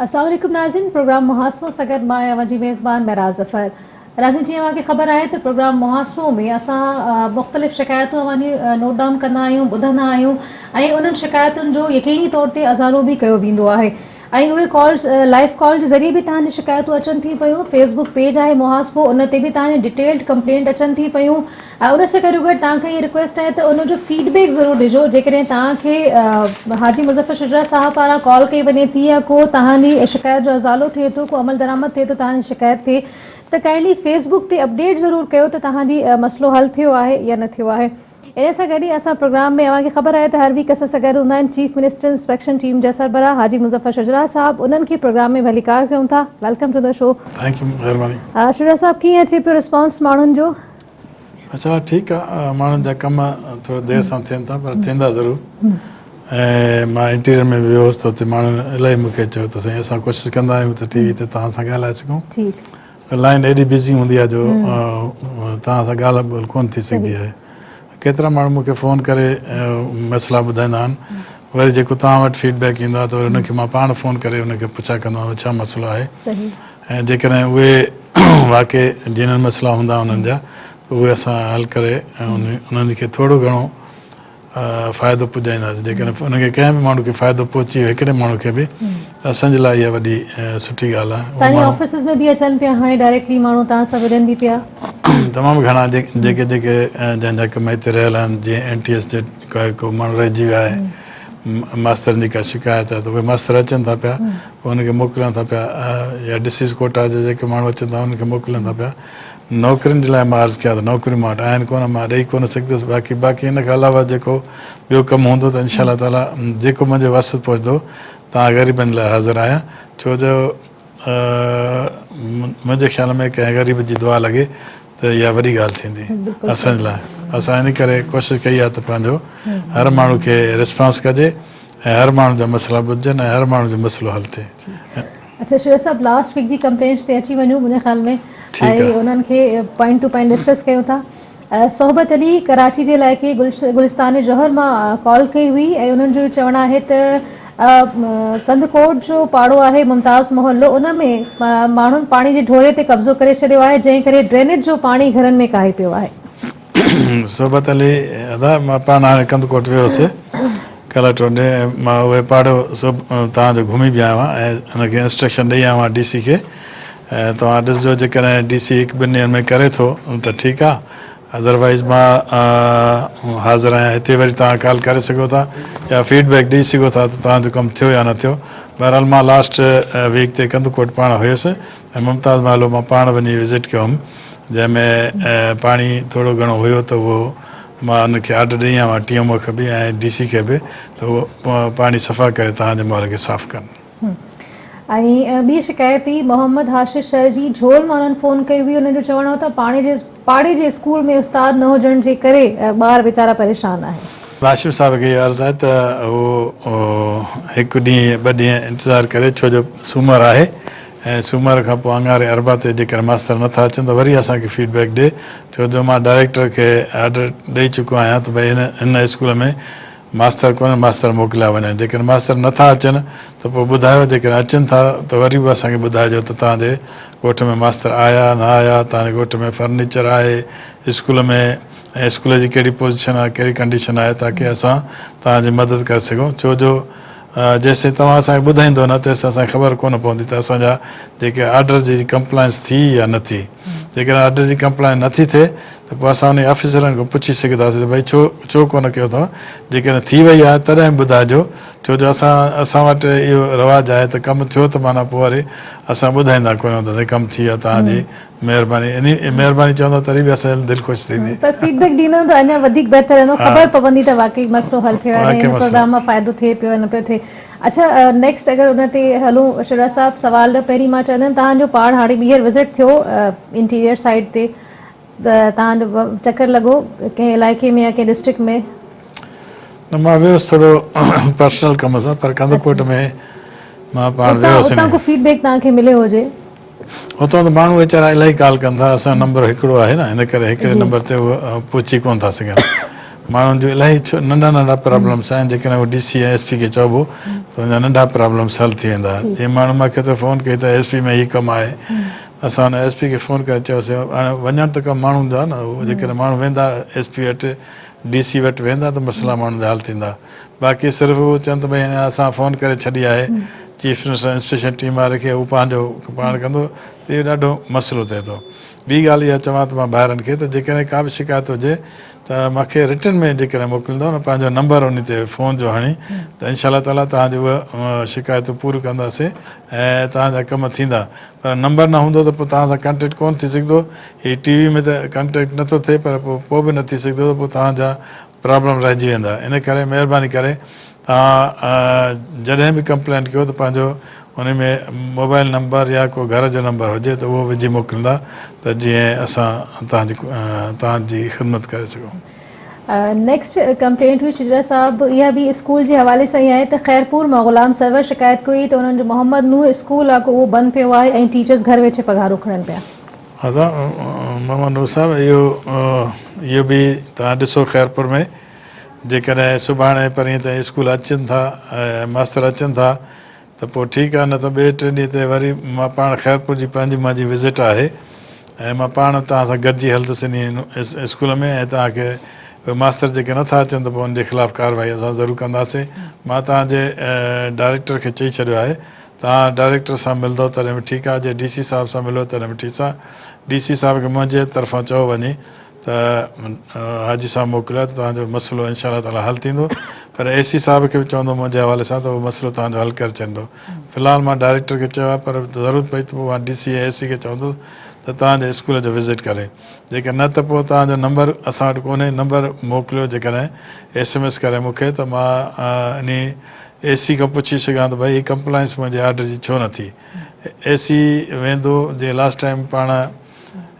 السلام عليڪم ناظرين پروگرام محاسبو سان گڏ مان آهيان اوهان جي ميزبان معراج ظفر. ناظرين جيئن اوهان کي خبر آهي ته پروگرام محاسبو ۾ اسان مختلف شڪايتون اوهان جي نوٽ ڊائون ڪندا آهيون ٻڌندا آهيون ۽ انهن شڪايتن جو يقيني طور تي ازالو به ڪيو ويندو آهي ۽ اهي ڪالز لائيو ڪال جي ذريعي به توهان جي شڪايتون اچن ٿي پيون فيس بڪ پيج آهي محاسبو ان تي به توهان جي ڊيٽيلڊ ڪمپلينٽ اچن ٿي پيون ۽ ان سان گڏوگڏ توهان کي اها رڪويسٽ آهي ته ان جو فيڊ بيڪ ضرور ڏجو جيڪڏهن توهان کي حاجي مظفر شجاع صاحب پاران ڪال ڪئي وڃي ٿي يا ڪو توهان جي شڪايت جو ازالو ٿئي ٿو ڪو عمل درآمد ٿئي ٿو توهان جي شڪايت تي ته ڪائنڊلي فيس بڪ تي اپڊيٽ ضرور ڪيو ته توهان جي مسئلو حل ٿيو آهي يا نه ٿيو آهي ان سان گڏ ئي اسان پروگرام ۾ اوهان کي خبر آهي ته هر ويڪ اسان سان گڏ هوندا آهن چيف منسٽر انسپيڪشن ٽيم جا سربراهه حاجي مظفر شجراع صاحب انهن کي پروگرام ۾ ڀليڪار ڪيون ٿا welcome to the show. Thank you مهرباني. شجراع صاحب ڪيئن اچي پيو رسپانس ماڻهن جو؟ اڇا ٺيڪ آ ماڻهن جا ڪم ٿورو دير سان ٿين ٿا پر ٿيندا ضرور ۽ مان انٽيريئر ۾ به ويو هوس ته اتي ماڻهن الاهي مون کي چيو ته سائين اسان ڪوشش ڪندا آهيون ته ٽي وي تي توهان سان ڳالهائي سگهون پر لائن ايڏي بزي هوندي آهي جو توهان سان ڳالهه ٻولهه ڪونه ٿي سگهندي آهي ڪيترا ماڻهو مون کي فون ڪري مسئلا ٻڌائيندا آهن وري جيڪو توهان وٽ فيڊ بيڪ ايندو آهي ته وري ان کي مان پاڻ فون ڪري ان کي پڇا ڪندو آهيان ڇا مسئلو آهي ۽ جيڪڏهن اهي واقعي جينن مسئلا هوندا انهن جا ته اهي اسان حل ڪري انهن کي ٿورو گهڻو فائدو پڄائينداسين جيڪڏهن انهن کي ڪنهن به ماڻهو کي فائدو پهچي ويو هڪڙي ماڻهو کي به ته اسان جي لاء اها وڏي سٺي ڳالهه آهي. تاني آفيسز ۾ به اچن پيا هاڻي ڊائريڪٽلي ماڻهو توهان سان ملن به پيا. تمام گهڻا جيڪي جيڪي جنهن جا ڪم هتي رهيل آهن جيئن اين ٽي ايس جي ڪو ماڻهو رهجي ويا آهي ماسترن جي ڪا شڪايت آهي ته اهي ماستر اچن ٿا پيا پوء انهن کي موڪليون ٿا پيا يا ڊسيز ڪوٽا جا جيڪي ماڻهو اچن ٿا انهن کي موڪليون ٿا پيا نوڪرين جي لاء مان عرض ڪيان ته نوڪريون مان وٽ آهن ڪونه مان ڏئي ڪونه سگهندس باقي باقي ان کان علاوه جيڪو ٻيو ڪم هوندو ته انشاء الله تعالي جيڪو منهنجي وس پهچندو توهان غريبن لاء حاضر آهيان ڇو جو منهنجي خيال ۾ ڪنهن غريب جي دعا لڳي ته اها وڏي ڳالهه ٿيندي اسان جي لاء اسان ان ڪري ڪوشش ڪئي آهي ته پنهنجو هر ماڻهو کي رسپانس ڪجي ۽ هر ماڻهو جا مسئلا ٻڌجن ۽ هر ماڻهو جو مسئلو حل ٿئي. اڇا شعيب صاحب لاسٽ ويڪ جي ڪمپلينٽس تي اچي وڃون منهنجي خيال ۾ ۽ انهن کي پوائنٽ ٽو پوائنٽ ڊسڪس ڪيون ٿا صحبت علي ڪراچي جي علائقي گلستان جوهر مان ڪال ڪئي هئي ۽ انهن جو چوڻ آهي ته ڪنڌڪوٽ جو پاڙو آهي ممتاز محلو ان ۾ ماڻهن پاڻي جي ڍوري تي قبضو ڪري ڇڏيو آهي جنهن ڪري ڊرينيج جو پاڻي گهرن ۾ ڪاهي پيو آهي. صحبت علي ادا مان پاڻ هاڻي ڪنڌڪوٽ ويو هوس ڪلهه ٽيون ڏينهن ۽ مان اهي پاڙو سڀ توهان جو گهمي به آيو آهيان ۽ ان کي انسٽرڪشن ڏئي آيو آهيان ڊي سي کي ۽ توهان ڏسجو جيڪڏهن ڊي سي هڪ ٻن ڏينهن ۾ ڪري ٿو ته ٺيڪ آهي ادروائيز مان حاضر آهيان هتي وري توهان ڪال ڪري سگهو ٿا يا فيڊ بيڪ ڏئي سگهو ٿا ته توهان جو ڪم ٿيو يا نه ٿيو بهرحال مان لاسٽ ويڪ تي ڪنڌڪوٽ پاڻ هيس ۽ ممتاز محلو مان پاڻ وڃي وزٽ ڪيو هيم جنهن ۾ پاڻي ٿورو گهڻو هيو ته اهو مان ان کي آرڊر ڏئي آيو آهيان ٽي ايم او کي به ۽ ڊي سي کي به ته اهو پاڻي صفا ڪري توهان جي محلي کي صاف ڪن. ۽ ٻي شڪايتي محمد هاشم شر جي جهول مان انهن فون ڪئي هئي انهن جو چوڻ هو ته پاڻي جي پاڙي جي اسڪول ۾ استاد نه هجڻ جي ڪري ٻار ويچارا پريشان آهن. هاشم صاحب کي اهو عرض آهي ته هو هڪ ڏينهن يا ٻه ڏينهن انتظار ڪري ڇو جو سومر آهي ۽ سومر کان پوء اڱاري اربع تي جيڪڏهن ماستر نٿا اچن ته وري اسان کي فيڊ بيڪ ڏي ڇو جو مان ڊائريڪٽر کي آرڊر ڏئي چڪو آهيان ته ڀئي هن هن اسڪول ۾ ماستر ڪونهن ماستر موڪليا وڃن جيڪڏهن ماستر نٿا اچن ته پوء ٻڌايو جيڪڏهن اچن ٿا ته وري به اسان کي ٻڌائجو ته توهان جي ڳوٺ ۾ ماستر آيا نه آيا توهان جي ڳوٺ ۾ فرنيچر آهي اسڪول ۾ ۽ اسڪول جي ڪهڙي پوزيشن آهي ڪهڙي ڪنڊيشن آهي تاڪه اسان توهان جي مدد ڪري سگهون ڇو جو جيستائين توهان اسان کي ٻڌائيندو نه تيستائين اسان کي خبر ڪونه پوندي ته اسان جا جيڪي آرڊر جي ڪمپلائنس ٿي يا نه ٿي. جيڪڏهن آرڊر جي ڪمپلائنس نه ٿي ٿئي ته پوء اسان انهي آفيسرن کان پڇي سگهنداسين ته ڀئي ڇو ڇو ڪونه ڪيو اٿو جيڪڏهن ٿي وئي آهي تڏهن به ٻڌائجو ڇو جو اسان اسان وٽ اهو رواج آهي ته ڪم ٿيو ته معنيٰ پوء وري اسان ٻڌائيندا ڪونه ته سائين ڪم ٿي ويو آهي توهان جي مهرباني انهي مهرباني چوندو تڏهن به اسان جي دل خوش ٿيندي. پر فيڊ بيڪ ڏيندو ته اڃا وڌيڪ بهتر رهندو خبر پوندي ته واقعي مسئلو حل ٿيو آهي هن پروگرام مان فائدو ٿئي پيو يا نه پيو ٿئي. اڇا نيڪسٽ اگر ان تي هلون شجاع صاحب سوال پهرين مان چوندم توهان جو پاڻ هاڻي ٻيهر وزٽ ٿيو انٽيريئر سائيڊ تي ته توهان جو چڪر لڳو ڪنهن علائقي ۾ يا ڪنهن ڊسٽرڪٽ ۾؟ نه مان ويس ٿورو پرسنل ڪم سان پر ڪنڌڪوٽ ۾ مان پاڻ ويو هوس. اتان ڪو فيڊ بيڪ توهان کي مليو هجي؟ اتان ته ماڻهو ويچارا الاهي ڪال ڪن ٿا اسان جو نمبر هڪڙو آهي نه ان ڪري هڪڙي نمبر تي اهي پهچي ڪونه ٿا سگهن. ماڻهن جون الاهي ننڍا ننڍا پرابلمس آهن جيڪڏهن هو ڊي سي ۽ ايس پي کي چئبو ته ان جا ننڍا پرابلمس حل ٿي ويندا. جيئن ماڻهو مان کي ته فون ڪئي ته ايس پي ۾ هي ڪم آهي اسان ان ايس پي کي فون ڪري چيوسين هاڻي وڃڻ ته ڪم ماڻهن جو آهي نه هو جيڪڏهن ماڻهو ويندا ايس پي وٽ ڊي سي وٽ ويندا ته مسئلا ماڻهن جا حل ٿيندا باقي صرف هو چون ته ڀئي هاڻي اسان فون ڪري ڇڏي آهي چيف منسٽر انسپيڪشن ٽيم واري کي هو پنهنجو پاڻ ڪندو ته اهو ڏاڍو مسئلو ٿئي ٿو. ٻي ڳالهه اها چوان ته مان ڀائرن کي ته جيڪڏهن ڪا به شڪايت هجي ته مان کي رٽن ۾ جيڪڏهن موڪليندؤ نه پنهنجو نمبر انهي تي فون جو هڻي ته انشاء الله تعالي توهان جون اهي شڪايتون پوريون ڪنداسين ۽ توهان جا ڪم ٿيندا پر نمبر نه هوندو ته پوء توهان سان ڪانٽيڪٽ ڪونه ٿي سگهندو هي ٽي وي ۾ ته ڪانٽيڪٽ نٿو ٿئي پر پوء پوء به نه ٿي سگهندو ته پوء توهان جا پرابلم رهجي ويندا ان ڪري مهرباني ڪري توهان جڏهن به ڪمپلينٽ ڪيو ته پنهنجو ان ۾ موبائل نمبر يا ڪو گهر جو نمبر هجي ته اهو وجهي موڪليندا ته جيئن اسان توهان جي توهان جي خدمت ڪري سگهون. نيڪسٽ ڪمپلينٽ هئي شجره صاحب اها به اسڪول جي حوالي سان ئي آهي ته خيرپور مان غلام سرور شڪايت ڪئي ته انهن جو محمد نوح اسڪول آ ڪو اهو بند پيو آهي ۽ ٽيچرز گهر ويٺي پگهارون کڻن پيا. ادا محمد نوح صاحب اهو اهو به توهان ڏسو خيرپور ۾ جيڪڏهن سڀاڻي پرينء تائين اسڪول اچن ٿا ۽ ماستر اچن ٿا ته پوء ٺيڪ آهي نه ته ٻئي ٽئين ڏينهن تي وري مان پاڻ خيرپور جي پنهنجي منهنجي وزٽ آهي ۽ مان پاڻ توهان سان گڏجي هلندس انهي اسڪول ۾ ۽ توهان کي اهي ماستر جيڪي نٿا اچن ته پوء ان جي خلاف ڪارروائي اسان ضرور ڪنداسين مان توهان جي ڊائريڪٽر کي چئي ڇڏيو آهي توهان ڊائريڪٽر سان ملندو تڏهن به ٺيڪ آهي جي ڊي سي صاحب سان ملو تڏهن به ٺيڪ آهي ڊي سي صاحب کي منهنجي طرفان چئو وڃي ته حاجي صاحب موڪليو آهي ته توهان جو مسئلو انشاء الله تعالي حل ٿيندو پر اي سي صاحب کي به چوندو منهنجي حوالي سان ته اهو مسئلو توهان جو حل ڪري ڇڏيندو في الحال مان ڊائريڪٽر کي چيو آهي پر ضرورت پئي ته پوء مان ڊي سي ۽ اي سي کي چوندس ته توهان جي اسڪول جو وزٽ ڪري جيڪڏهن نه ته پوء توهان جو نمبر اسان وٽ ڪونهي نمبر موڪليو جيڪڏهن ايس ايم ايس ڪري مون کي ته مان انهي اي سي کان پڇي سگهان ته ڀئي هي ڪمپلائنس منهنجي آرڊر جي ڇو نه ٿي اي سي ويندو جي لاسٽ ٽائيم پاڻ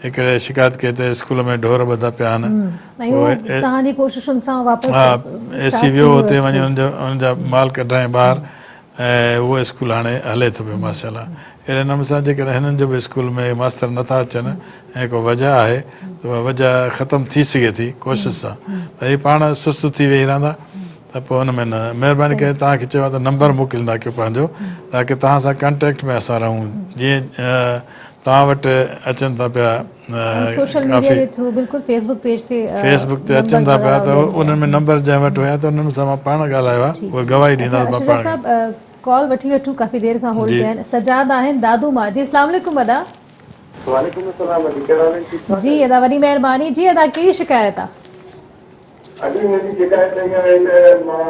هڪڙي شڪايت ڪئي ته اسڪول ۾ ڍور ٻڌا پيا آهن پوء توهان جي ڪوششن سان واپس ها اي سي ويو اتي وڃي ان جا مال ڪڍرايائين ٻاهر ۽ اهو اسڪول هاڻي هلي ٿو پيو ماشاء الله اهڙي نموني سان جيڪڏهن هنن جو به اسڪول ۾ ماستر نٿا اچن ۽ ڪو وجه آهي ته اها وجه ختم ٿي سگهي ٿي ڪوشش سان ته هي پاڻ سست ٿي ويهي رهندا ته پوء ان ۾ نه مهرباني ڪري توهان کي چيو آهي ته نمبر موڪليندا ڪيو پنهنجو تاڪه توهان سان ڪانٽيڪٽ ۾ اسان رهون جيئن توهان وٽ اچن ٿا پيا سوشل ميڊيا جي ٿرو بلڪل فيس بڪ پيج تي فيس بڪ تي اچن ٿا پيا ته انهن ۾ نمبر جنهن وٽ هيا ته انهن سان مان پاڻ ڳالهايو آهي اهي گواهي ڏيندا ته مان پاڻ صاحب ڪال وٺي وٺون ڪافي دير کان هولڊ تي آهن سجاد آهن دادو مان جي اسلام عليڪم ادا. وعليڪم السلام ادي ڪهڙا حال آهن ٺيڪ ٺاڪ جي ادا وڏي مهرباني جي ادا ڪهڙي شڪايت آ. ادي منهنجي شڪايت اها آهي ته مان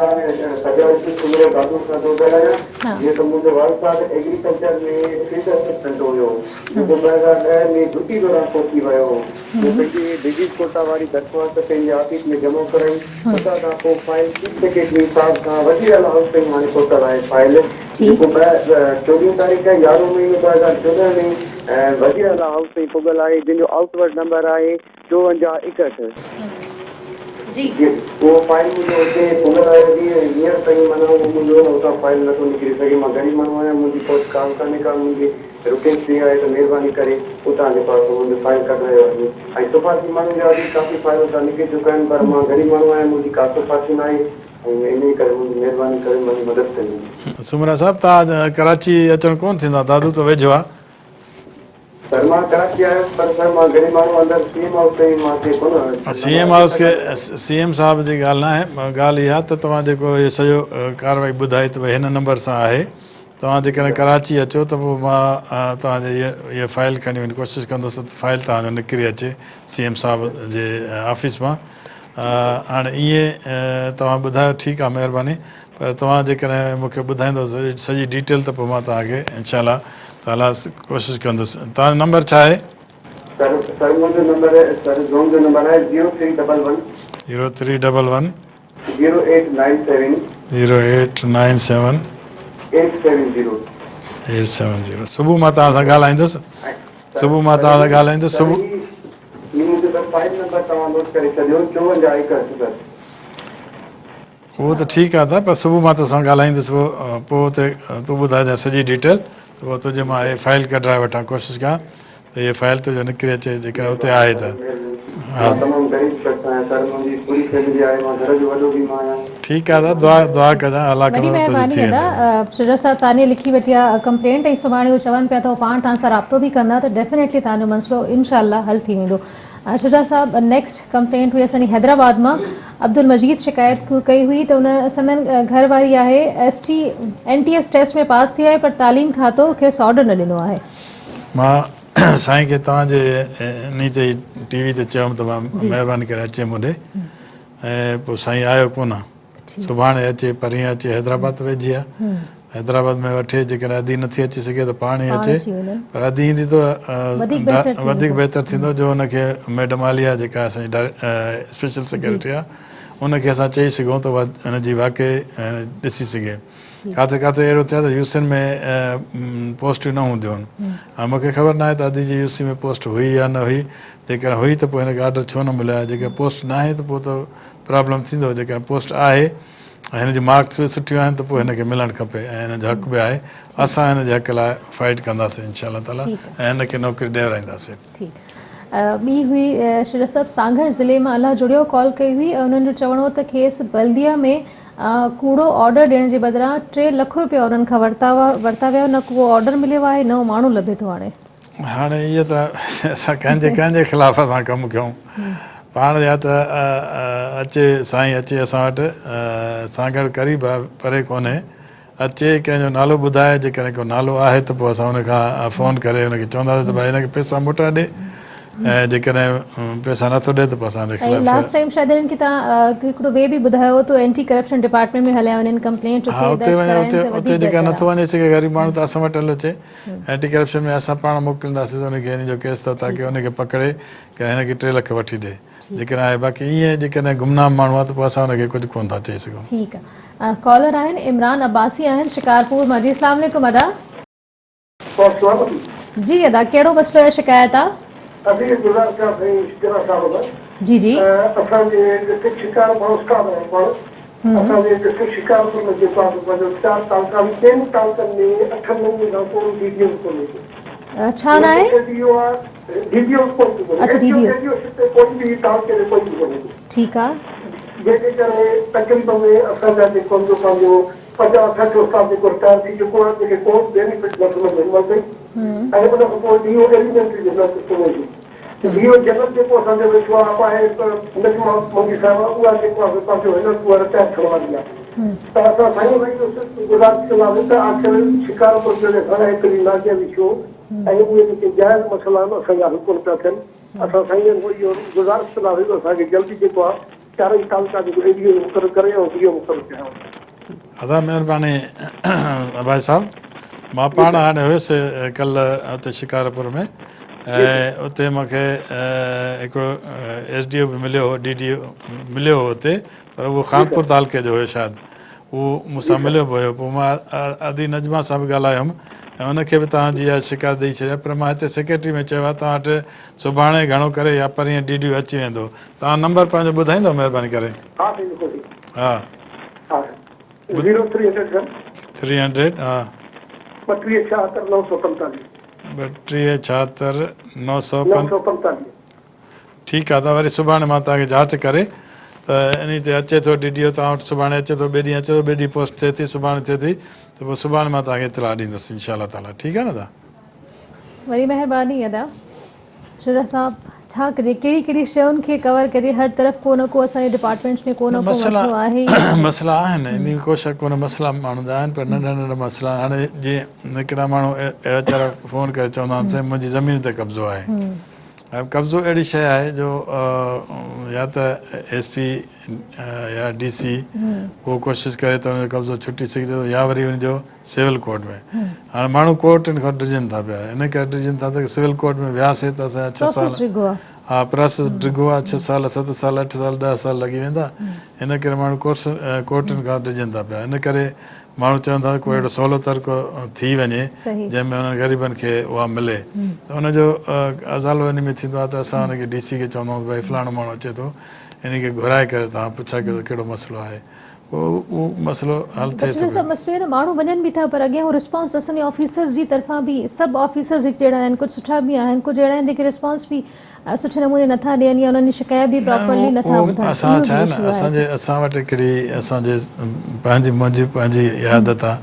سجاد حسين سومرو دادو کان ٿو ڳالهايان جيئن ته منهنجو والد صاحب ايگريڪلچر ۾ فيلڊ اسسٽنٽ هيو جيڪو 2010 ۾ ڊيوٽي دوران فوت ٿي ويو هو مون پنهنجي ڊزيز ڪوٽا واري درخواست پنهنجي آفيس ۾ جمع ڪرائي اتان کان پوء فائل چيف سيڪريٽري صاحب کان وزير اعليٰ هائوس تائين هاڻي پهتل آهي فائل جيڪو ٻه چوڏهين تاريخ يارهون مهينو 2014 ۾ وزير اعليٰ هائوس تائين پڳل آهي جنهن جو آئوٽ ورڊ نمبر آهي 54 61. جي. جي اهو فائل منهنجو اتي پڳل آهي جي ۽ هينئر تائين معنيٰ اهو منهنجو نه اتان فائل نٿو نڪري سگهي مان غريب ماڻهو آهيان منهنجي پهچ ڪا به ڪانهي ڪا منهنجي رڪيسٽ اها آهي ته مهرباني ڪري اتان جي پاسو منهنجو فائل ڪڍرايو وڃي ۽ سفارشي ماڻهن جا به ڪافي فائل اتان نڪري چڪا آهن پر مان غريب ماڻهو آهيان منهنجي ڪا سفارشي ناهي ۽ انهي ڪري منهنجي مهرباني ڪري منهنجي مدد ڪئي وڃي. سومرا صاحب توهان ڪراچي اچڻ ڪونه ٿيندو دادو ته ويجهو آهي. سر مان ڪراچي آيس پر سر مان غريب ماڻهو اندر سي ايم هائوس تائين مان کي ڪونه سي ايم هائوس کي سي ايم صاحب جي ڳالهه ناهي ڳالهه اها ته توهان جيڪو اهو سڄو ڪارروائي ٻڌائي ته ڀئي هن نمبر سان آهي توهان جيڪڏهن ڪراچي اچو ته پوء مان توهان جي اها فائل کڻي وڃي ڪوشش ڪندس ته فائل توهان جو نڪري اچي سي ايم صاحب جي آفيس مان هاڻي ائين توهان ٻڌايو ٺيڪ آهي مهرباني پر توهان جيڪڏهن مون کي ٻڌائيندو سڄي ڊيٽيل ته پوء مان توهان کي انشاء الله تعاليٰ ڪوشش ڪندس توهان جو نمبر ڇا آهي؟ سر سر منهنجو نمبر سر زون جو نمبر آهي zero three double one. Zero three double one. Zero eight nine seven. Zero eight nine seven. Eight seven zero. Eight seven zero صبح مان توهان سان ڳالهائيندس صبح مان توهان سان ڳالهائيندس صبح. هي منهنجو سر فائل نمبر توهان نوٽ ڪري ڇڏيو 54 61 سر. اهو ته ٺيڪ آ ادا پر صبح مان توسان ڳالهائيندس پوء پوء اتي تون ٻڌائجان سڄي ڊيٽيل ته پوء تنهنجي مان هي فائل ڪڍرائي وٺان ڪوشش ڪيان ته هي فائل تنهنجو نڪري اچي جيڪڏهن اتي آهي ته ها. مان تمام غريب شخص آهيان سر منهنجي پوري فيملي آهي مان گهر جو وڏو به مان آهيان. ٺيڪ آ ادا دعا دعا ڪجان الله وڏي ڪندو ته تنهنجي مهرباني ٿي ادا ويندو. شجاع صاحب توهان جي لکي وٺي آ ڪمپلينٽ ۽ سڀاڻي هو چون پيا ته هو پاڻ توهان سان رابطو به ڪندا ته ڊيفينيٽلي توهان جو مسئلو انشاء الله حل ٿي ويندو شجاع صاحب نيڪسٽ ڪمپلينٽ هئي اسان جي حيدرآباد مان عبدالمجيد شڪايت ڪئي هئي ته ان سندن گهر واري آهي S T N T S test ۾ pass ٿي آهي پر تعليم کاتو کيس آرڊر نه ڏنو آهي. مان سائين کي توهان جي انهي تي ئي ٽي وي تي چيم ته مهرباني ڪري اچي مون ڏي ۽ پوء سائين آيو ڪونه سڀاڻي اچي پرينء اچي حيدرآباد ته ويجهي آ حيدرآباد ۾ وٺي جيڪڏهن ادي نٿي اچي سگهي ته پاڻ ئي اچي پر ادي ايندي ته وڌيڪ بهتر ٿيندو جو ان کي ميڊم عاليه جيڪا اسان جي اسپيشل سيڪريٽري آ ان کي اسان چئي سگهون ته اها هن جي واقعي ڏسي سگهي ڪاٿي ڪاٿي اهڙو ٿيو آهي ته يوسين ۾ پوسٽون نه هونديون آهن. هاڻي مون کي خبر ناهي ته ادي جي يوسي ۾ پوسٽ هئي يا نه هئي. جيڪڏهن هئي ته پوء هن کي آرڊر ڇو نه مليو آهي. جيڪڏهن پوسٽ ناهي ته پوء ته پرابلم ٿيندو. جيڪڏهن پوسٽ آهي ۽ هن جون مارڪس به سٺيون آهن ته پوء هن کي ملڻ کپي ۽ هن جو حق به آهي. اسان هن جي حق لاء فائيٽ ڪنداسين انشاء الله تعاليٰ ۽ هن کي نوڪري ڏيارائينداسين. ٺيڪ ٻي هئي شجاع صاحب سانگهڙ ضلعي مان الله جڙيو ڪال ڪئي هئي ۽ انهن جو چوڻ هو ته کيس بلديه ۾ ڪوڙو آرڊر ڏيڻ جي بدران ٽي لک روپيا انهن کان ورتا ورتا ويا نه ڪو آرڊر مليو آهي نه ماڻهو لڀي ٿو هاڻي. هاڻي اهو ته اسان ڪنهن جي ڪنهن جي خلاف اسان ڪم ڪيون پاڻ يا ته اچي سائين اچي اسان وٽ سانگهڙ قريب آهي پري ڪونهي اچي ڪنهن جو نالو ٻڌائي جيڪڏهن ڪو نالو آهي ته پوء اسان ان کان فون ڪري ان کي چونداسين ته ڀائي هن کي پئسا موٽائي ڏي ۽ جيڪڏهن پئسا نٿو ڏي ته پوء اسان ان جي ۽ خلاف لاسٽ ٽائيم شايد هنن کي توهان هڪڙو وي به ٻڌايو هو ته اينٽي ڪرپشن ڊپارٽمينٽ ۾ هليا وڃن ڪمپلينٽ ها اتي اتي درج وڃي ڪرائين اتي ته اتي وڌيڪ جيڪا بهتر نٿو آهي. وڃي سگهي غريب ماڻهو ته اسان وٽ هليو اچي اينٽي ڪرپشن ۾ اسان پاڻ موڪلينداسين ان کي ان جو ڪيس ته تاڪي ان کي پڪڙي ڪري هن کي 3 لک وٺي ڏي جيڪڏهن آهي باقي ائين جيڪڏهن گمنام ماڻهو آهي ته پوء اسان ان کي ڪجهه ڪونه ٿا چئي سگهون. ٺيڪ آ ڪالر آهن عمران عباسي آهن شڪارپور مان جي اسلام عليڪم ادا. السلام عليڪم. جي ادا ڪهڙو مسئلو يا شڪايت آ. ادي گذارش ڪيان سائين شجرا صاحب کان جي جي. ته اسان جي ڊسٽرڪٽ شڪارپور استاد آهيان پاڻ اسان جي ڊسٽرڪٽ شڪارپور ۾ جيڪو آهي سو پنهنجو چار تعلقا آهن چئن تعلقن ۾ اٺن مهينن کان ڪو به ڊي ڊي او ڪونهي ڪو. ڇا ناهي؟ ڊي او آ ڊي ڊي او ڪوئي به ڪونهي اڇا S D D D O O K D O ship تي ڪوئي به تعلقي ۾ ڪوئي به ڪونهي ڪو. ٺيڪ آ. جنهن جي ڪري تقريب ۾ اسان جا جيڪو سمجهو پنهنجو 50 60 استاد جيڪو رٽائر ٿي چڪو آهي جيڪي ڪو به بينيفٽ نه ٿو ملي هن مهل تائين ۽ ان کان پوء ڊي او ايليمينٽري جو نه ڪونهي ڪو ته ڊي او جنرل جيڪو اسان جو ويٺو آهي اها آهي نجمه منگي صاحبه اها جيڪو آهي سو پنهنجو هن وقت اها رٽائر ٿيڻ واري آهي ته اسان سائين کان اهو گذارش ڪنداسين ته آخر شڪارپور جهڙي هر هڪڙي ناجائزي ڇو ۽ اهي جيڪي جائز مسئلا آهن اسان جا حل ڪونه پيا ٿين اسان سائين کان اهو گذارش ڪنداسين ته اسان کي جلدي جيڪو آهي چارئي تعلقا جيڪو اي ڊي او مقرر ڪري ۽ ڊي او مقرر ڪيا وڃن. ادا مهرباني عباسي صاحب مان پاڻ هاڻي هيس ڪلهه اتي شڪارپور ۾ ۽ اتي مون کي هڪڙو ايس ڊي او به مليو هو ڊي ڊي او مليو هو اتي پر اهو خانپور تعلقي جو هيو شايد اهو مون سان مليو به هيو پوء مان ادي نجمه سان به ڳالهايو هيم ۽ ان کي به توهان جي اها شڪايت ڏئي ڇڏي پر مان هتي سيڪريٽري ۾ چيو آهي توهان وٽ سڀاڻي گهڻو ڪري يا پرينء ڊي ڊي او اچي ويندو توهان نمبر پنهنجو ٻڌائيندو مهرباني ڪري. ها سائين لکو سائين. ها. ها zero three hundred sir. Three hundred ها. ٻٽيهه ڇاهتر نو سو پنتاليهه. ٻٽيهه ڇاهتر نو سو نو سو پنتاليهه. ٺيڪ آ ته وري سڀاڻي مان توهان کي جاچ ڪري ته انهي تي اچي ٿو ڊي ڊي او توهان وٽ سڀاڻي اچي ٿو ٻئي ڏينهن اچي ٿو ٻئي ڏينهن پوسٽ ٿئي ٿي سڀاڻي ٿئي ٿي ته پوء سڀاڻي مان توهان کي اطلاع ڏيندس انشاء الله تعالي ٺيڪ آ نه ادا. وڏي مهرباني ادا شجاع صاحب ڇا ڪجي ڪهڙي ڪهڙي شين کي ڪور ڪجي هر طرف ڪو نه ڪو اسان جي ڊپارٽمينٽس ۾ ڪو نه ڪو مسئلا مسئلو آهي ئي آهي. مسئلا آهن انهي ۾ ڪو شڪ ڪونهي مسئلا ماڻهن جا آهن پر ننڍا ننڍا مسئلا آهن هاڻي جيئن هڪڙا ماڻهو اهڙا ويچارا فون ڪري چوندا آهن سائين منهنجي زمين تي قبضو آهي ۽ قبضو اهڙي شيء آهي جو يا ته ايس پي يا ڊي سي اهو ڪوشش ڪري ته ان جو قبضو ڇٽي سگهجي ٿو يا وري ان جو سول ڪورٽ ۾ هاڻي ماڻهو ڪورٽن کان ڊڄن ٿا پيا ان ڪري ڊڄن ٿا ته سول ڪورٽ ۾ وياسي ته اسان جا ڇهه سال ها پراسيس ڊگهو آهي ڇهه سال ست سال اٺ سال ڏهه سال لڳي ويندا ان ڪري ماڻهو ڪورٽن کان ڊڄن ٿا پيا ان ڪري ماڻهو چون ٿا ته ڪو اهڙو سولو طريقو ٿي وڃي جنهن ۾ انهن غريبن کي اها ملي ته ان جو ازالو ان ۾ ٿيندو آهي ته اسان ان کي ڊي سي کي چوندا آهيون ته ڀائي فلاڻو ماڻهو اچي ٿو ان کي گهرائي ڪري توهان پڇا ڪيو ته ڪهڙو مسئلو آهي پوء اهو مسئلو حل ٿئي ٿو پيو. مسئلو اهو ته ماڻهو وڃن به ٿا پر اڳيان هو رسپانس اسان جي آفيسرز جي طرفان به سڀ آفيسرز هڪ جهڙا آهن ڪجهه سٺا به آهن ڪجهه اهڙا آهن جيڪي رسپانس به سٺي نموني نٿا ڏين يا انهن جي شڪايت به نه پراپرلي نٿا اهو ٻڌن اسان اهو ڇا به آهي نه اشو آهي اسان جي اسان وٽ هڪڙي اسان جي پنهنجي منهنجي پنهنجي عادت آهي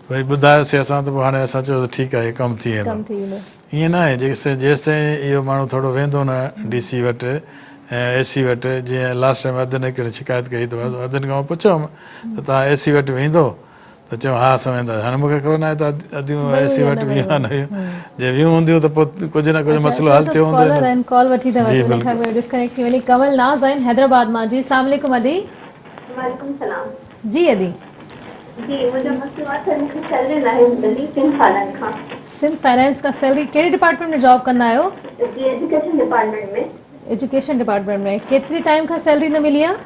ڀئي ٻڌايوسي اسان ته پوء هاڻي اسان چيو ته ٺيڪ آهي ڪم ٿي ويندو ڪم ٿي ويندو. ائين نه آهي جيستائين اهو ماڻهو ٿورو ويندو نه ڊي سي وٽ ۽ اي سي وٽ جيئن لاسٽ ٽائيم ادن هڪڙي شڪايت ڪئي ته ادن کان مان پڇيو هوم ته توهان اي سي وٽ ويندو ته چيو ها اسان وينداسين هاڻي مون کي خبر ناهي ته اديون اي سي وٽ ويون يا نه ويون جي ويون هونديون ته پوء ڪجهه نه ڪجهه مسئلو حل ٿيو هوندو ڪالر آهن ڪال وٺي ٿا وٺون ان کان پوء ڊسڪنيڪٽ ٿي وڃي ڪنول ناز آهن حيدرآباد مان جي السلام عليڪم ادي. وعليڪم السلام. جي ادي. جي منهنجو مسئلو آهي ته مون کي سيلري ناهي ملي ٽن سالن کان. سنڌ فائنانس کان سيلري ڪهڙي ڊپارٽمينٽ ۾ جاب ڪندا آهيو؟ جي ايجوڪيشن ڊپارٽمينٽ ۾. ايجوڪيشن ڊپارٽمينٽ ۾ ڪيتري ٽائيم کان سيلري نه ملي آهي؟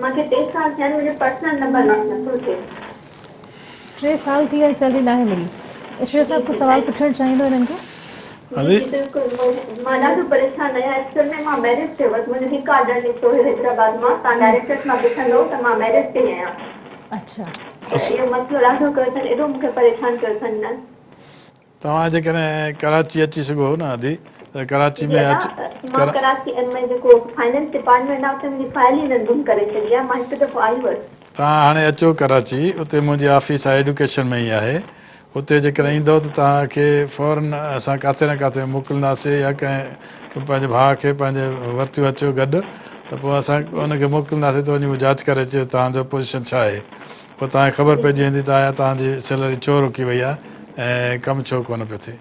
مان کي ٽي سال ٿيا آهن منهنجو پرسنل نمبر لاڪ نٿو ٿئي. ٽي سال ٿي ويا آهن سيلري ناهي ملي. اشرف صاحب ڪو سوال پڇڻ چاهيندو هنن کان. جي جي بلڪل مان ڏاڍو پريشان آهيان ايڪچوئل ۾ مان ميرج تي هئس منهنجو هڪ آرڊر نڪتو هيو حيدرآباد مان تان ڊائريڪٽرس مان پڇندو ته مان ميرج تي آهيان. اڇا. ته اهو مسئلو ڏاڍو ڪيو اٿن ايڏو مون کي پريشان ڪيو اٿن نه. توهان جيڪڏهن ڪراچي اچي سگهو نه ادي ته ڪراچي جي ۾ ادا اچ مان ڪراچي ۾ جيڪو فائننس ڊپارٽمينٽ آهي اتي منهنجي فائل ئي انهن گم ڪري ڇڏي آهي مان هڪ دفعو آئي هئس. توهان هاڻي اچو ڪراچي اتي منهنجي آفيس آهي ايڊيوڪيشن ۾ ئي آهي اتي جيڪڏهن ايندو ته توهان کي فورن اسان ڪاٿي نه ڪاٿي موڪلنداسي يا ڪنهن پنهنجي ڀاء کي پنهنجي ورتيون اچو گڏ ته پوء اسان ان کي موڪلنداسي ته وڃي هو جاچ ڪري اچي توهان جو پوزيشن ڇا آهي پوء توهان کي خبر پئجي ويندي ته آيا توهان جي سيلري ڇو روڪي وئي آهي ۽ ڪم ڇو ڪونه پيو ٿئي.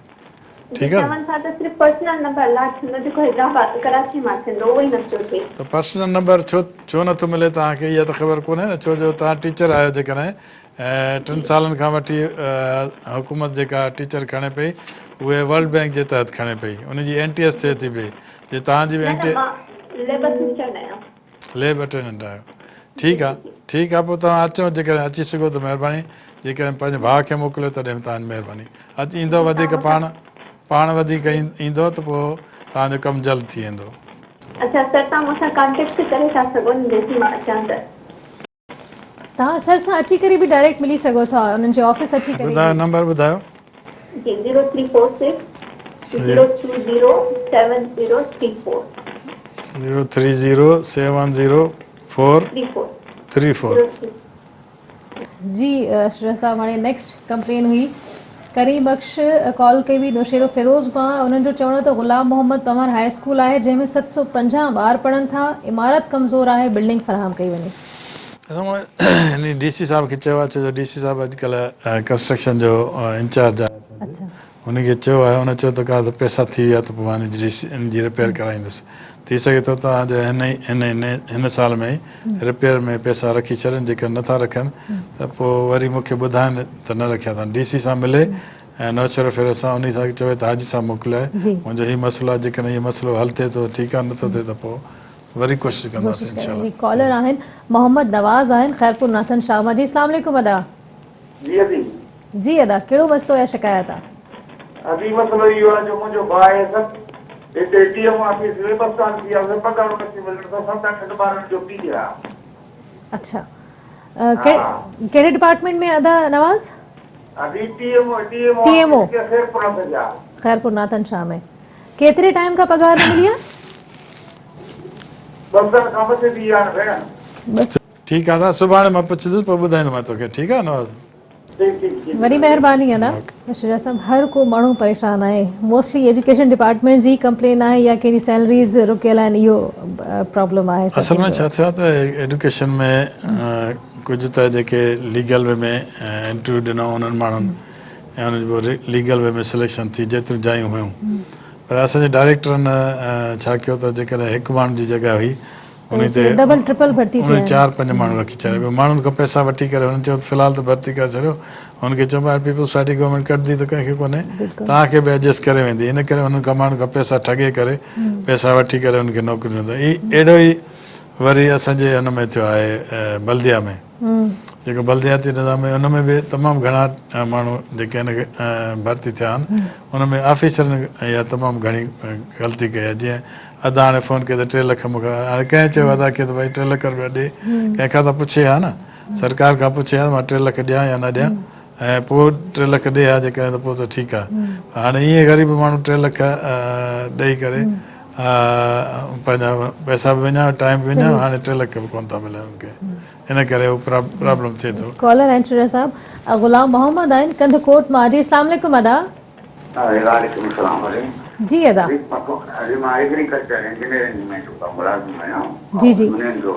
جي ٺيڪ آهي. چون ٿا ته صرف پرسنل نمبر الاٽ ٿيندو جيڪو حيدرآباد ڪراچي مان ٿيندو اهو ئي نه پيو ٿئي. ته پرسنل نمبر ڇو ڇو نٿو ملي توهان کي اها ته خبر ڪونهي نه ڇو جو توهان ٽيچر آهيو جيڪڏهن ۽ ٽن سالن کان وٺي حڪومت جيڪا ٽيچر کڻي پئي اهي ورلڊ بينڪ جي تحت کڻي پئي ان جي اين ٽي ايس ٿئي ٿي پئي جي توهان جي به نه اين نه ٽي مان ليب اسسٽنٽ آهيان. ليب اٽينڊنٽ آهيو ٺيڪ آ ٺيڪ آ پوء توهان اچو جيڪڏهن اچي سگهو ته مهرباني جيڪڏهن پنهنجي ڀاء کي موڪليو تڏهن به توهان جي مهرباني اچ ايندو وڌيڪ پاڻ پاڻ وڌيڪ ايندو ته پوء توهان جو ڪم جلد ٿي ويندو. اڇا سر توهان مون سان ڪانٽيڪٽ ڪري ٿا سگهو نه جيسين مان اچان ته. توهان سر سان اچي ڪري به ڊائريڪٽ ملي سگهو ٿا انهن جي آفيس اچي ڪري ٻڌايو به. نمبر ٻڌايو. جي zero three four six zero two zero seven zero three four. Zero three zero seven zero four three four. Three four. Zero three. جي اشرف صاحب هاڻي نيڪسٽ ڪمپلين هئي ڪريم بخش ڪال ڪئي هئي نوشهرو فيروز مان انهن جو چوڻ هو ته غلام محمد پنهور هاء اسڪول آهي جنهن ۾ 750 ٻار پڙهن ٿا عمارت ڪمزور آهي بلڊنگ فراهم ڪئي وڃي. اسان ڊي سي صاحب کي چيو آهي ڇو جو ڊي سي صاحب اڄڪلهه ڪنسٽرڪشن جو انچارج آهي ان کي چيو آهي ان چيو ته ڪا ته پئسا ٿي ويا ته پوء مان ان جي رپيئر ڪرائيندس ٿي سگهي ٿو توهان جو هن ئي هن ئي هن سال ۾ ئي رپيئر ۾ پئسا رکي ڇڏن جيڪڏهن نه ٿا رکن ته پوء وري مون کي ٻڌائن ته نه رکيا اٿن ڊي سي سان ملي ۽ نوشهروفيروز سان انهي سان چوي ته حاجي صاحب موڪليو آهي منهنجو هي مسئلو آهي جيڪڏهن اهو مسئلو حل ٿئي ٿو ته ٺيڪ آهي نه ٿو ٿئي ته پوء وري ڪوشش ڪنداسين انشاء الله. ڪالر آهن محمد نواز آهن خيرپور ناٿن شاهه مان جي اسلام عليڪم ادا. جي ادي. جي ادا ڪهڙو مسئلو يا شڪايت آ. ادي مسئلو اهو آ جو منهنجو ڀاء آهي سر هتي ڊي ايم آفيس ۾ ٻه سال ٿي ويا هئس پگهار نٿي ملڻ سو ست اٺن ٻارن جو پيء آ. اڇا ڪهڙي ڊپارٽمينٽ ۾ ادا نواز. ادي T M O D M O office Khairpur Nathan Shah. Khairpur Nathan Shah ۾ ڪيتري ٽائيم کان پگهار نه ملي آ. ٻه سال کان مٿي ٿي ويا آهن ڀيڻ. ٺيڪ آ ادا سڀاڻي مان پڇندس پوء ٻڌائيندومانء توکي ٺيڪ آ نواز. وڏي مهرباني ادا شجاع صاحب هر ڪو ماڻهو پريشان آهي موسٽلي ايجوڪيشن ڊپارٽمينٽ جي ڪمپلين آهي يا ڪنهن جي سيلريز رڪيل آهن اهو پرابلم آهي اصل ۾ ڇا ٿيو آهي ته ايجوڪيشن ۾ ڪجهه ته جيڪي ليگل وي ۾ انٽرويو ڏنو انهن ماڻهن ۽ انهن جي پوء ليگل وي ۾ سليڪشن ٿي جيتريون جايون هيون پر اسان جي ڊائريڪٽرن ڇا ڪيو ته جيڪڏهن هڪ ماڻهو جي جڳهه هئي انهي تي ڊبل ٽرپل ڀرتي ٿي انهي چار پنج ماڻهو رکي ڇڏيا ٻيو ماڻهن کان پئسا وٺي ڪري هنن چيو ته في الحال ته ڀرتي ڪري ڇڏيو هن کي چيو ڀاء پيپلز پارٽي گورنمينٽ ڪڍندي ته ڪنهن کي ڪونهي توهان کي به ايڊجسٽ ڪري ويندي ان ڪري هنن کان ماڻهن کان پئسا ٺڳي ڪري پئسا وٺي ڪري هن کي نوڪري ڏنو اٿن اهڙو ئي وري اسان جي هن ۾ ٿيو آهي بلديا ۾ جيڪو بلدياتي نظام ۾ ان ۾ به تمام گهڻا ماڻهو جيڪي آهن ڀرتي ٿيا آهن ان ۾ آفيسرن اها تمام گهڻي غلطي ڪئي آهي جيئن ادا هاڻي فون ڪئي ته ٽي لک مون کي هاڻي ڪنهن چيو ادا کي ته ڀائي ٽي لک روپيا ڏي ڪنهن کان ته پڇي ها نه سرڪار کان پڇي ها ته مان ٽي لک ڏيان يا نه ڏيان ۽ پوء ٽي لک ڏي ها جيڪڏهن ته پوء ته ٺيڪ آهي هاڻي ائين غريب ماڻهو ٽي لک ڏئي ڪري پنهنجا پئسا به وڃايو ٽائيم به وڃايو هاڻي 3 لک به ڪونه ٿا ملن انهن کي ان ڪري اهو پرابلم ٿئي ٿو. ڪالر آهن شجاع صاحب غلام محمد آهن ڪنڌڪوٽ مان جي اسلام عليڪم ادا. وعليڪم السلام علي. جي ادا. جي مان ايگريڪلچر انجنيئرنگ ۾ جيڪو ملازم آهيان جي جي. يونين جو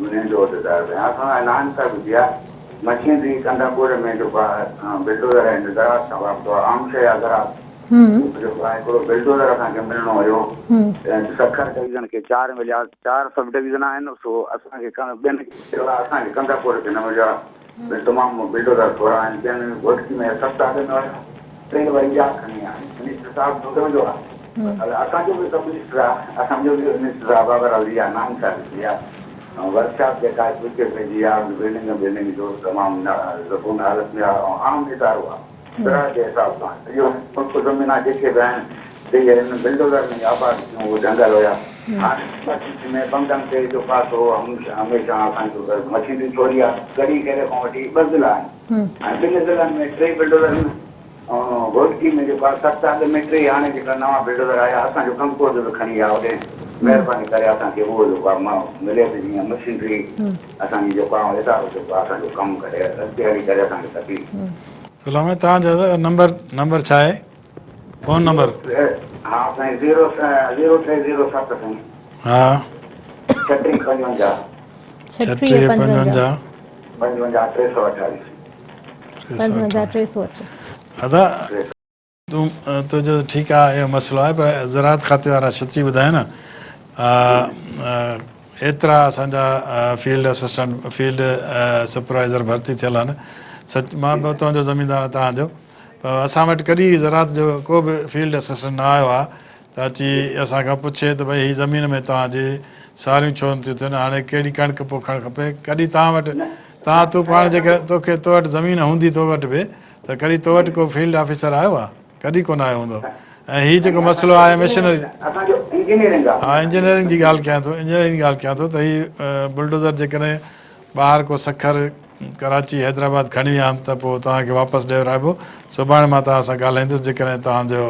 يونين جو عهديدار به آهيان اسان اعلان ڪر ٻڌي آهي مشينري ڪنڌڪوٽ ۾ جيڪو آهي بلڊوزر آهن زراعت سان وابستو آهي عام شيء آهي زراعت جيڪو آهي هڪڙو بلڊوزر اسان کي ملڻو هيو سکر ڊويزن کي چار مليا چار سب ڊويزن آهن سو اسان کي ٻين کي مليو آهي اسان کي ڪنڌڪوٽ کي نه مليو آهي تمام بلڊوزر ٿورا آهن ٻين گهوٽڪي ۾ ست اڳ ۾ هيا ٽي وري ٻيا کڻي آيا آهن منسٽر صاحب جو جو آهي اسان جو به سب منسٽر آهي اسان جو به منسٽر صاحب آهي پر اها ناانصافي ٿي آهي ورڪشاپ جيڪا آهي ڪوچي پئجي آهي بلڊنگ بلڊنگ جو تمام زبون حالت ۾ آهي ۽ عام ادارو آهي زراعت جي حساب سان سڄو ملڪ زمينان جيڪي به آهن سي هن بلڊوزر ۾ آباد ٿيون اهي جهنگل هيا هاڻي ۾ بندن تي جو پاسو هميشه اسان جو مشينري ٿوري آهي ڳڙهي خيري کان وٺي ٻه ضلعا آهن ۽ ٻن ضلعن ۾ ٽي بلڊوزر آهن گهوٽڪي ۾ جيڪو آهي ست اڳ ۾ ٽي هاڻي جيڪا نوان بلڊوزر آيا اسان جو ڪنڪوٽ به کڻي ويا هوڏي مهرباني ڪري اسان کي اهو جيڪو آهي ملي ته جيئن مشينري اسان جي جيڪو آهي ادارو جيڪو آهي اسان جو ڪم ڪري اڳتي هلي ڪري اسان کي تڪليف غلام توهان جو نمبر نمبر ڇا آهي فون نمبر. ها سائين زيرو زيرو ٽي زيرو ست سائين. ها. ڇٽيهه پنجونجاهه. ڇٽيهه پنجونجاهه. پنجونجاهه 328. 55 308. ادا تون تنهنجو ٺيڪ آ اهو مسئلو آهي پر زراعت کاتي وارا سچي ٻڌايان نه ايترا اسان جا فيلڊ اسسٽنٽ فيلڊ سپروائزر ڀرتي ٿيل آهن سچ مان به تنهنجو زميندار آهيان توهان جو پر اسان وٽ ڪڏهن زراعت جو ڪو به فيلڊ اسسٽنٽ نه آيو آهي ته اچي اسان کان پڇي ته ڀئي هي زمين ۾ توهان جي ساريون ڇو نٿيون ٿين هاڻي ڪهڙي ڪڻڪ پوکڻ کپي ڪڏهن توهان وٽ توهان تون پاڻ جيڪڏهن توکي تو وٽ زمين هوندي تو وٽ به ته ڪڏهن تو وٽ ڪو فيلڊ آفيسر آيو آ ڪڏهن ڪونه آيو هوندو ۽ هي جيڪو مسئلو آهي مشنري اسان جو انجنيئرنگ آ ها انجنيئرنگ جي ڳالهه ڪيان ٿو انجنيئرنگ جي ڳالهه ڪيان ٿو ته هي بلڊوزر جيڪڏهن ٻاهر ڪو سکر ڪراچي حيدرآباد کڻي ويا آهن ته پوء توهان کي واپس ڏيورائبو سڀاڻي مان توهان سان ڳالهائيندس جيڪڏهن توهان جو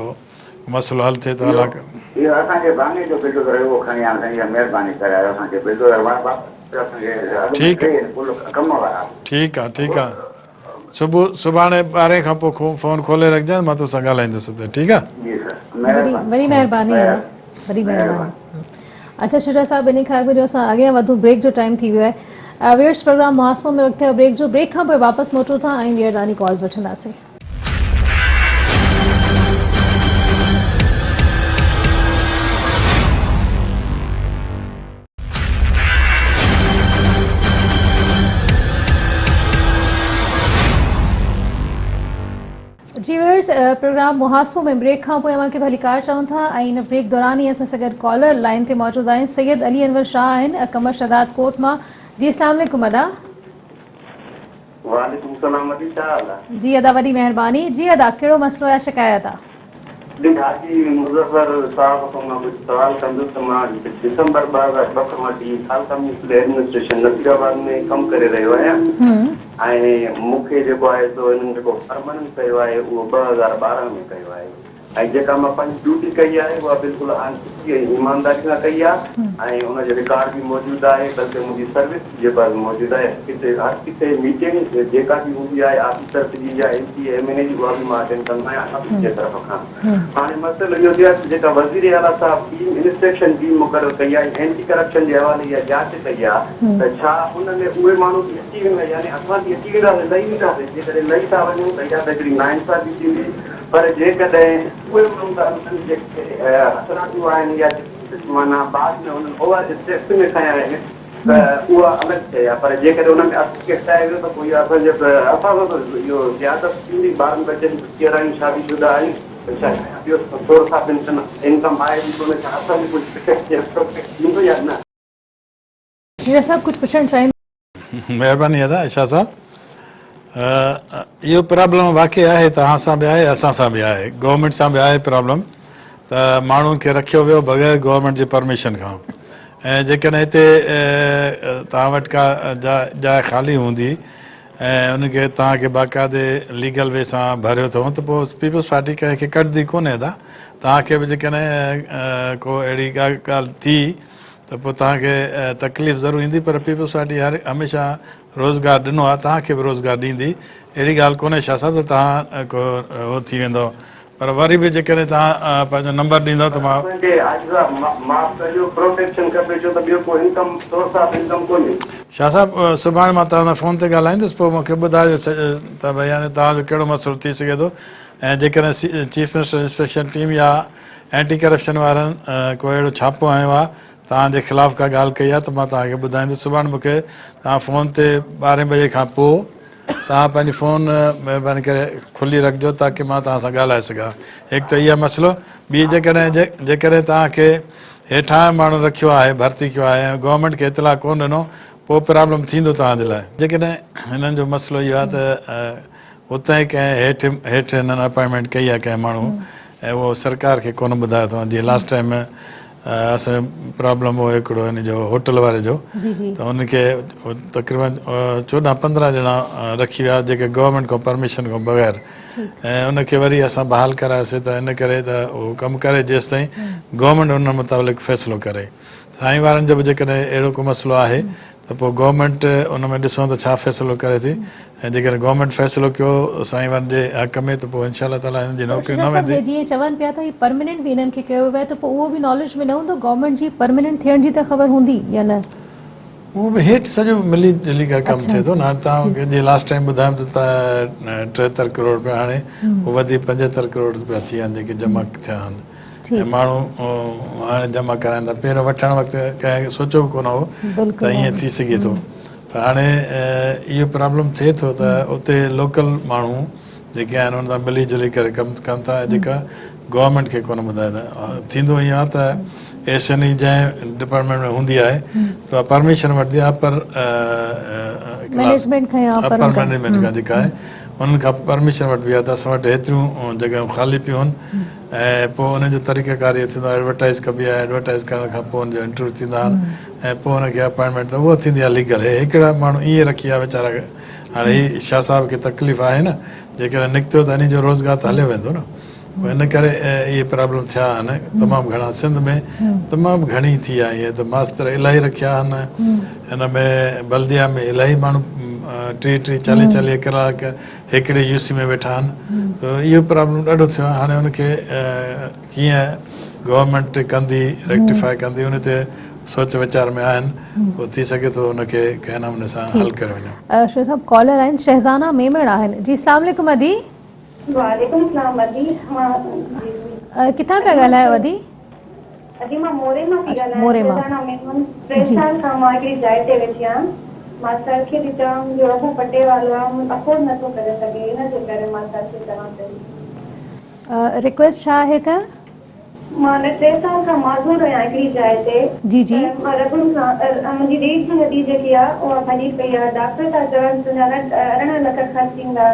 مسئلو حل ٿئي ته الله ڪري. اهو اسان جي ڀاڱي جو بلڊوزر اهو کڻي آڻ سائين اها مهرباني ڪري آيو اسان کي بلڊوزر واپس اسان کي اڳ ۾ ٺيڪ ٽي آهن ڪل ڪم وارا. ٺيڪ آ ٺيڪ آ صبح سڀاڻي ٻارهين کان پوء فون کولي رکجانء مان توسان ڳالهائيندس اتي ٺيڪ آ. جي سر وڏي مهرباني وڏي مهرباني ادا وڏي مهرباني اڇا شجاع صاحب انهي کان اڳ جو اسان اڳيان وڌون بريڪ جو ٽائيم ٿي ويو آهي ويورس پروگرام محاسبو ۾ وقت ٿيو بريڪ جو بريڪ کان پوء واپس موٽون ٿا ۽ ٻيهر داني ڪالز وٺنداسين. جي ويورز پروگرام محاسبو ۾ بريڪ کان پوء اوهان کي ڀليڪار چئون ٿا ۽ ان بريڪ دوران ئي اسان سان گڏ ڪالر لائين تي موجود آهن سيد علي انور شاهه آهن قمر شهداد ڪوٽ مان جي اسلام عليڪم ادا. وعليڪم السلام ادي ڇا حال آ. جي ادا وڏي مهرباني جي ادا ڪهڙو مسئلو يا شڪايت آ. ادي حاجي مظفر صاحب کان مان ڪجهه سوال ڪندس ته مان ڊسمبر 2002 کان وٺي تعلقه ميونسپل ايڊمنسٽريشن نصيرآباد ۾ ڪم ڪري رهيو آهيان ۽ مون کي جيڪو آهي سو انهن جيڪو پرماننٽ ڪيو آهي اهو 2012 ۾ ڪيو آهي ۽ جيڪا مان پنهنجي ڊيوٽي ڪئي آهي اها بلڪل آنسٽي ۽ ايمانداري سان ڪئي آهي ۽ ان جو رڪارڊ به موجود آهي بلڪه منهنجي سروس به جيڪا موجود آهي ڪٿي هر ڪٿي ميٽنگ جيڪا به هوندي آهي آفيسرس جي يا M P M N A جي اها به مان اٽينڊ ڪندو آهيان آفيس جي طرف کان هاڻي مسئلو اهو ٿيو آهي ته جيڪا وزير اعليٰ صاحب ٽيم انسپيڪشن ٽيم مقرر ڪئي آهي ۽ اينٽي ڪرپشن جي حوالي اها جاچ ڪئي آهي ته ڇا ان ۾ اهي ماڻهو به اچي ويندا يعني اسان به اچي وينداسين لهي وينداسين جيڪڏهن لهي ٿا وڃون ته اها ته هڪڙي ناانصافي ٿيندي پر جيڪڏهن اهي ماڻهو ته انهن جيڪي هٿرادو آهن يا جيڪي معنيٰ بعد ۾ انهن اوور اسٽيپس ۾ کنيا آهن ته اها الڳ شيء آهي پر جيڪڏهن انهن ۾ اسان کي هٽايو ويو ته پوء اهو اسان جي اسان سان ته اهو زيادت ٿيندي ٻارن ٻچن جي ڌيئر آهيون شادي شده آهيون ته ڇا ٻيو سورس آف انڪم آهي به ڪونه ڇا اسان کي ڪجهه پروٽيڪٽ ٿيندو يا نه؟ شيرا صاحب ڪجهه پڇڻ چاهيندو؟ مهرباني ادا اشا صاحب اهو پرابلم واقعي آهي توهان سان به آهي اسان سان به آهي گورنمينٽ سان به آهي پرابلم ته ماڻهن کي رکيو ويو بغير گورنمينٽ جي پرميشن کان ۽ جيڪڏهن هتي توهان وٽ ڪا جاء خالي هوندي ۽ ان کي توهان کي باقاعدي ليگل وي سان ڀريو اٿئون ته پوء پيپلز پارٽي ڪنهن کي ڪڍندي ڪونهي ادا. توهان کي به جيڪڏهن ڪو اهڙي ڳالهه ٿي ته پوء توهان کي تڪليف ضرور ايندي پر پيپلز پارٽي هر هميشه روزگار ڏنو آهي توهان کي به روزگار ڏيندي اهڙي ڳالهه ڪونهي شاهه صاحب ته توهان ڪو هو ٿي ويندو پر وري به جيڪڏهن توهان پنهنجو نمبر ڏيندو ته مان. اسان کي حاجي صاحب معاف ڪجو پروٽيڪشن کپي ڇو ته ٻيو ڪو انڪم سورس آف انڪم ڪونهي. شاهه صاحب سڀاڻي مان توهان سان فون تي ڳالهائيندس پوء مون کي ٻڌائجو ته ڀئي يعني توهان جو ڪهڙو مسئلو ٿي سگهي ٿو ۽ جيڪڏهن چيف منسٽر انسپيڪشن ٽيم يا اينٽي ڪرپشن وارن ڪو اهڙو ڇاپو هنيو آهي توهان جي خلاف ڪا ڳالهه ڪئي آهي ته مان توهان کي ٻڌائيندس سڀاڻي مون کي توهان فون تي ٻارهين بجي کان پوء توهان پنهنجي فون مهرباني ڪري کلي رکجو تاڪه مان توهان سان ڳالهائي سگهان هڪ ته اها مسئلو ٻي جيڪڏهن جيڪڏهن توهان کي هيٺان ماڻهو رکيو آهي ڀرتي ڪيو آهي ۽ گورنمينٽ کي اطلاع ڪونه ڏنو پوء پرابلم ٿيندو توهان جي لاء جيڪڏهن هنن جو مسئلو اهو آهي ته اتي ئي ڪنهن هيٺ هيٺ هنن اپائنٽمينٽ ڪئي آهي ڪنهن ماڻهو ۽ اهو سرڪار کي ڪونه ٻڌايو اٿئون جيئن لاسٽ ٽائيم اسان جو پرابلم هو هڪڙو ان جو هوٽل واري جو ته ان کي تقريبن 14 15 ڄڻا رکي ويا جيڪي گورنمينٽ کان پرميشن کان بغير ۽ ان کي وري اسان بحال ڪرايوسي ته ان ڪري ته اهو ڪم ڪري جيستائين گورنمينٽ ان متعلق فيصلو ڪري سائين وارن جو به جيڪڏهن اهڙو ڪو مسئلو آهي ته پوء گورنمينٽ ان ۾ ڏسون ته ڇا فيصلو ڪري ٿي ۽ جيڪڏهن گورنمينٽ فيصلو ڪيو سائين وارن جي حق ۾ ته پوء انشاء الله تعاليٰ هنن جي نوڪري نه ويندي. شجاع صاحب جيئن چون پيا ته هي پرمننٽ به هنن کي ڪيو ويو آهي ته پوء اهو به ناليج ۾ نه هوندو گورنمينٽ جي پرمننٽ ٿيڻ جي ته خبر هوندي يا نه؟ اهو به هيٺ سڄو ملي جلي ڪري ڪم ٿئي ٿو نه هاڻي توهان کي جيئن لاسٽ ٽائيم ٻڌايم ته 73 ڪروڙ رپيا هاڻي اهو وڌي 75 ڪروڙ رپيا ٿي ويا آهن جيڪي جمع ٿيا آهن. ۽ ماڻهو هاڻي جمع ڪرائين ٿا پهريون وٺڻ وقت ڪنهن کي سوچيو به ڪونه هو ته ائين ٿي سگهي ٿو پر هاڻي اهو پرابلم ٿئي ٿو ته اتي لوڪل ماڻهو جيڪي آهن ان سان ملي جلي ڪري ڪم ڪن ٿا ۽ جيڪا گورنمينٽ کي ڪونه ٻڌائيندا ٿيندو ائين آهي ته ايس اين اي جنهن ڊپارٽمينٽ ۾ هوندي آهي ته اها پرميشن وٺندي آهي اپر ڪلاس اپر مئنيجمينٽ کان جيڪا آهي انهن کان پرميشن وٺبي آهي ته اسان وٽ هيتريون جڳهيون خالي پيون آهن ۽ پوء ان جو طريقه ڪار اهو ٿيندو آهي ايڊورٽائيز ڪبي آهي ايڊورٽائيز ڪرڻ کان پوء ان جو انٽرويو ٿيندا آهن ۽ پوء ان کي اپائنٽمينٽ ته اهو ٿيندي آهي ليگل هي هڪڙا ماڻهو ائين رکي آهي ويچارا هاڻي هي شاهه صاحب کي تڪليف آهي نه جيڪڏهن نڪتو ته انهي جو روزگار ته هليو ويندو نه پوء ان ڪري اهي پرابلم ٿيا آهن تمام گهڻا سنڌ ۾ تمام گهڻي ٿي آهي ائين ته ماستر الاهي رکيا آهن هن ۾ بلديا ۾ الاهي ماڻهو ٽيهه ٽيهه چاليهه چاليهه ڪلاڪ هڪڙي يو سي ۾ ويٺا آهن ته اهو پرابلم ڏاڍو ٿيو آهي هاڻي ان کي ڪيئن گورنمينٽ ڪندي ريڪٽيفائي ڪندي ان تي سوچ ويچار ۾ آهن پوء ٿي سگهي ٿو ان کي ڪنهن نموني سان حل ڪري وڃو. شيخ صاحب ڪالر آهن شهزانه ميمڻ آهن جي اسلام عليڪم ادي. وعليڪم السلام ادي مان جي. ڪٿان پيا ڳالهايو ادي. ادي مان موري مان ٿي ڳالهايان شهزانه ميمڻ ٽي سال کان مان هڪڙي جاء تي ويٺي آهيان مان سر کي ٿي چوان منهنجو ابو پٽيوالو آهي هو افورڊ نٿو ڪري سگهي ان جي ڪري مان سر کي چوان پئي. ريڪويسٽ ڇا آهي ته. مان نه ٽي سال کان معذور آهيان هڪڙي جاء تي جي جي. ته مان ربن کان منهنجي ريڙهه جي هڏي جيڪي آهي اها ڀڄي پئي آهي ڊاڪٽر ٿا چون تنهنجا نه 18 لک خرچ ايندا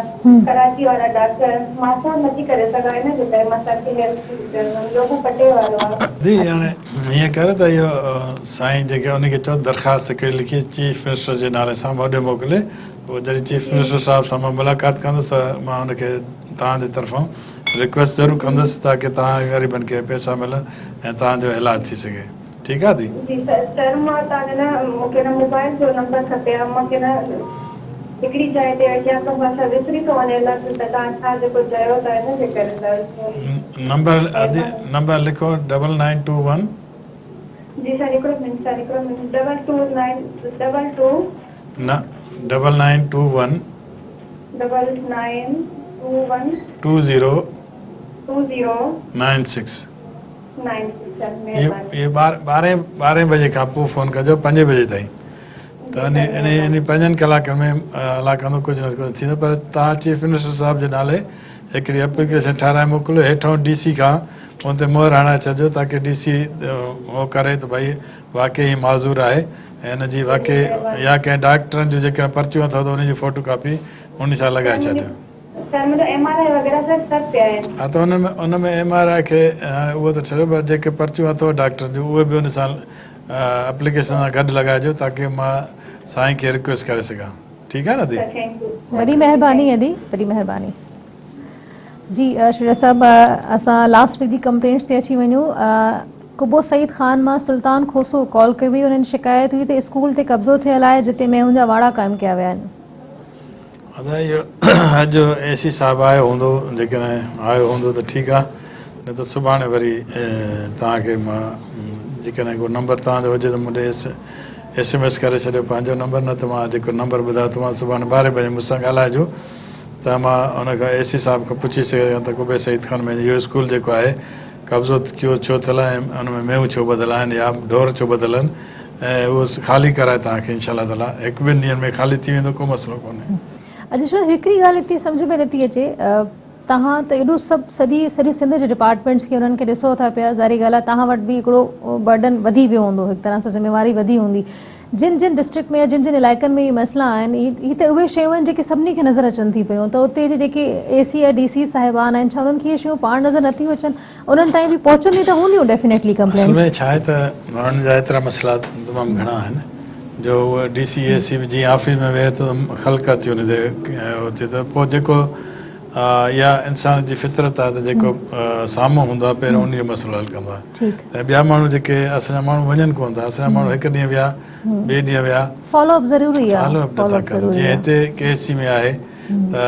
ڪراچي وارا ڊاڪٽر مان افورڊ نٿي ڪري سگهان ان جي ڪري مان سر کي هيلپ ٿي چوان منهنجو ابو پٽيوالو آهي. جي هاڻي هيئن ڪر ته اهو سائين جيڪي ان کي چئو درخواست هڪڙي لکي چيف منسٽر جي نالي سان مون ڏي موڪلي پوء جڏهن چيف منسٽر صاحب سان مان ملاقات ڪندس ته مان ان کي توهان جي طرفان رڪويسٽ ضرور ڪندس تاڪه توهان غريبن کي پئسا ملن ۽ توهان جو علاج ٿي سگهي ٺيڪ آ the. جي سر سر مان توهان کي نه مون کي نه موبائل جو نمبر کپي ها مان کي نه هڪڙي جاء تي ويٺي آهيان ته مون سان وسري ٿو وڃي لفظ ته توهان ڇا جيڪو چيو ٿا ان جي ڪري سر نمبر ادي نمبر لکو ڊبل نائن ٽو ون. جي سر هڪڙو منٽ سر هڪڙو minute double two nine double two. نه double nine two one. Double nine two one. Two zero. Two zero. Nine six. Nine six sir مهرباني. اهي ٻارهين ٻارهين بجي کان پوء فون ڪجو پنجين بجي تائين ته انهي انهي انهي پنجن ڪلاڪن ۾ الله ڪندو ڪجهه نه ڪجهه ٿيندو پر توهان چيف منسٽر صاحب جي نالي هڪڙي اپليڪيشن ٺهرائي موڪليو هيٺئون ڊي سي کان ان تي مهر هڻائي ڇڏجو تاڪه ڊي سي هو ڪري ته ڀئي واقعي هي معذور آهي ۽ ان جي واقعي يا ڪنهن ڊاڪٽرن جون جيڪڏهن پرچيون اٿو ته ان جي فوٽو ڪاپي ان سان لڳائي ڇڏيو. سر منهنجو ايم آر I وغيره سر سڀ پيا آهن. ها ته ان ۾ ان ۾ ايم آر I کي هاڻي اهو ته ڇڏيو پر جيڪي پرچيون اٿو ڊاڪٽرن جون اهي به ان سان اپليڪيشن سان گڏ لڳائجو تاڪه مان سائين کي رڪويسٽ ڪري سگهان ٺيڪ آهي نه ادي. وڏي مهرباني ادي وڏي مهرباني. جي شجاع صاحب اسان لاسٽ ويڪ جي ڪمپلينٽس تي اچي وڃون قبو سعيد خان مان سلطان کوسو ڪال ڪئي هئي انهن شڪايت هئي ته اسڪول تي قبضو ٿيل آهي جتي مينهن جا واڙا قائم ڪيا ويا آهن. ادا اهو اڄ اي سي صاحب آيو هوندو جيڪڏهن آيو هوندو ته ٺيڪ آهي نه ته سڀاڻي وري توهان کي مان جيڪڏهن ڪو نمبر توهان جو هجي ته مون ڏي ايس ايم ايس ڪري ڇڏيو پنهنجو نمبر نه ته مان جيڪو نمبر ٻڌايو ٿو مان سڀاڻي ٻارهين بجي مون سان ڳالهائجو ته مان ان کان اي سي صاحب کان پڇي سگهان ته قبي سعيد خان ۾ اهو اسڪول جيڪو آهي قبضو ڪيو ڇو ٿيل آهي ۽ ان ۾ مينهون ڇو ٻڌل آهن يا ڍور ڇو ٻڌل آهن ۽ اهو خالي ڪرائي توهان کي انشاء الله تعالي هڪ ٻن ڏينهن ۾ خالي ٿي ويندو ڪو مسئلو ڪونهي. اچا شو هڪڙي ڳالهه هتي سمجهه ۾ نٿي اچي توهان ته ايڏو سڀ سڄي سڄي سنڌ جي ڊپارٽمينٽس کي انهن کي ڏسو ٿا پيا ظاهري ڳالهه آهي توهان وٽ به هڪڙو برڊن وڌي ويو هوندو هڪ طرح سان ذميواري وڌي هوندي جن جن ڊسٽرڪٽ ۾ يا جن جن علائقن ۾ اهي مسئلا آهن هي ته اهي شيون آهن جيڪي سڀني کي نظر اچن ٿي پيون ته اتي جي جيڪي اي سي يا ڊي سي صاحبان آهن ڇا انهن کي اهي شيون پاڻ نظر نٿيون اچن انهن تائين به پهچنديون ته هونديون ڊيفينيٽلي اصل ڪمپلينٽس. ۾ ڇا آهي ته ماڻهن جا ايترا مسئلا تمام گهڻا آهن جو اهي ڊي سي اي سي به جيئن آفيس ۾ ويهي ٿو ته خلق اچي ان تي اٿي ته پوء جيڪو اها انسان جي فطرت آهي ته جيڪو سامهون هوندو آهي پهريون ان جو مسئلو حل ڪندو آهي ۽ ٻيا ماڻهو جيڪي اسان جا ماڻهو وڃن ڪونه ٿا اسان جا ماڻهو هڪ ڏينهن ويا ٻئي ڏينهن ويا فالو اپ ضروري آهي فالو اپ نٿا ڪن جيئن هتي ڪي ايس سي ۾ آهي ته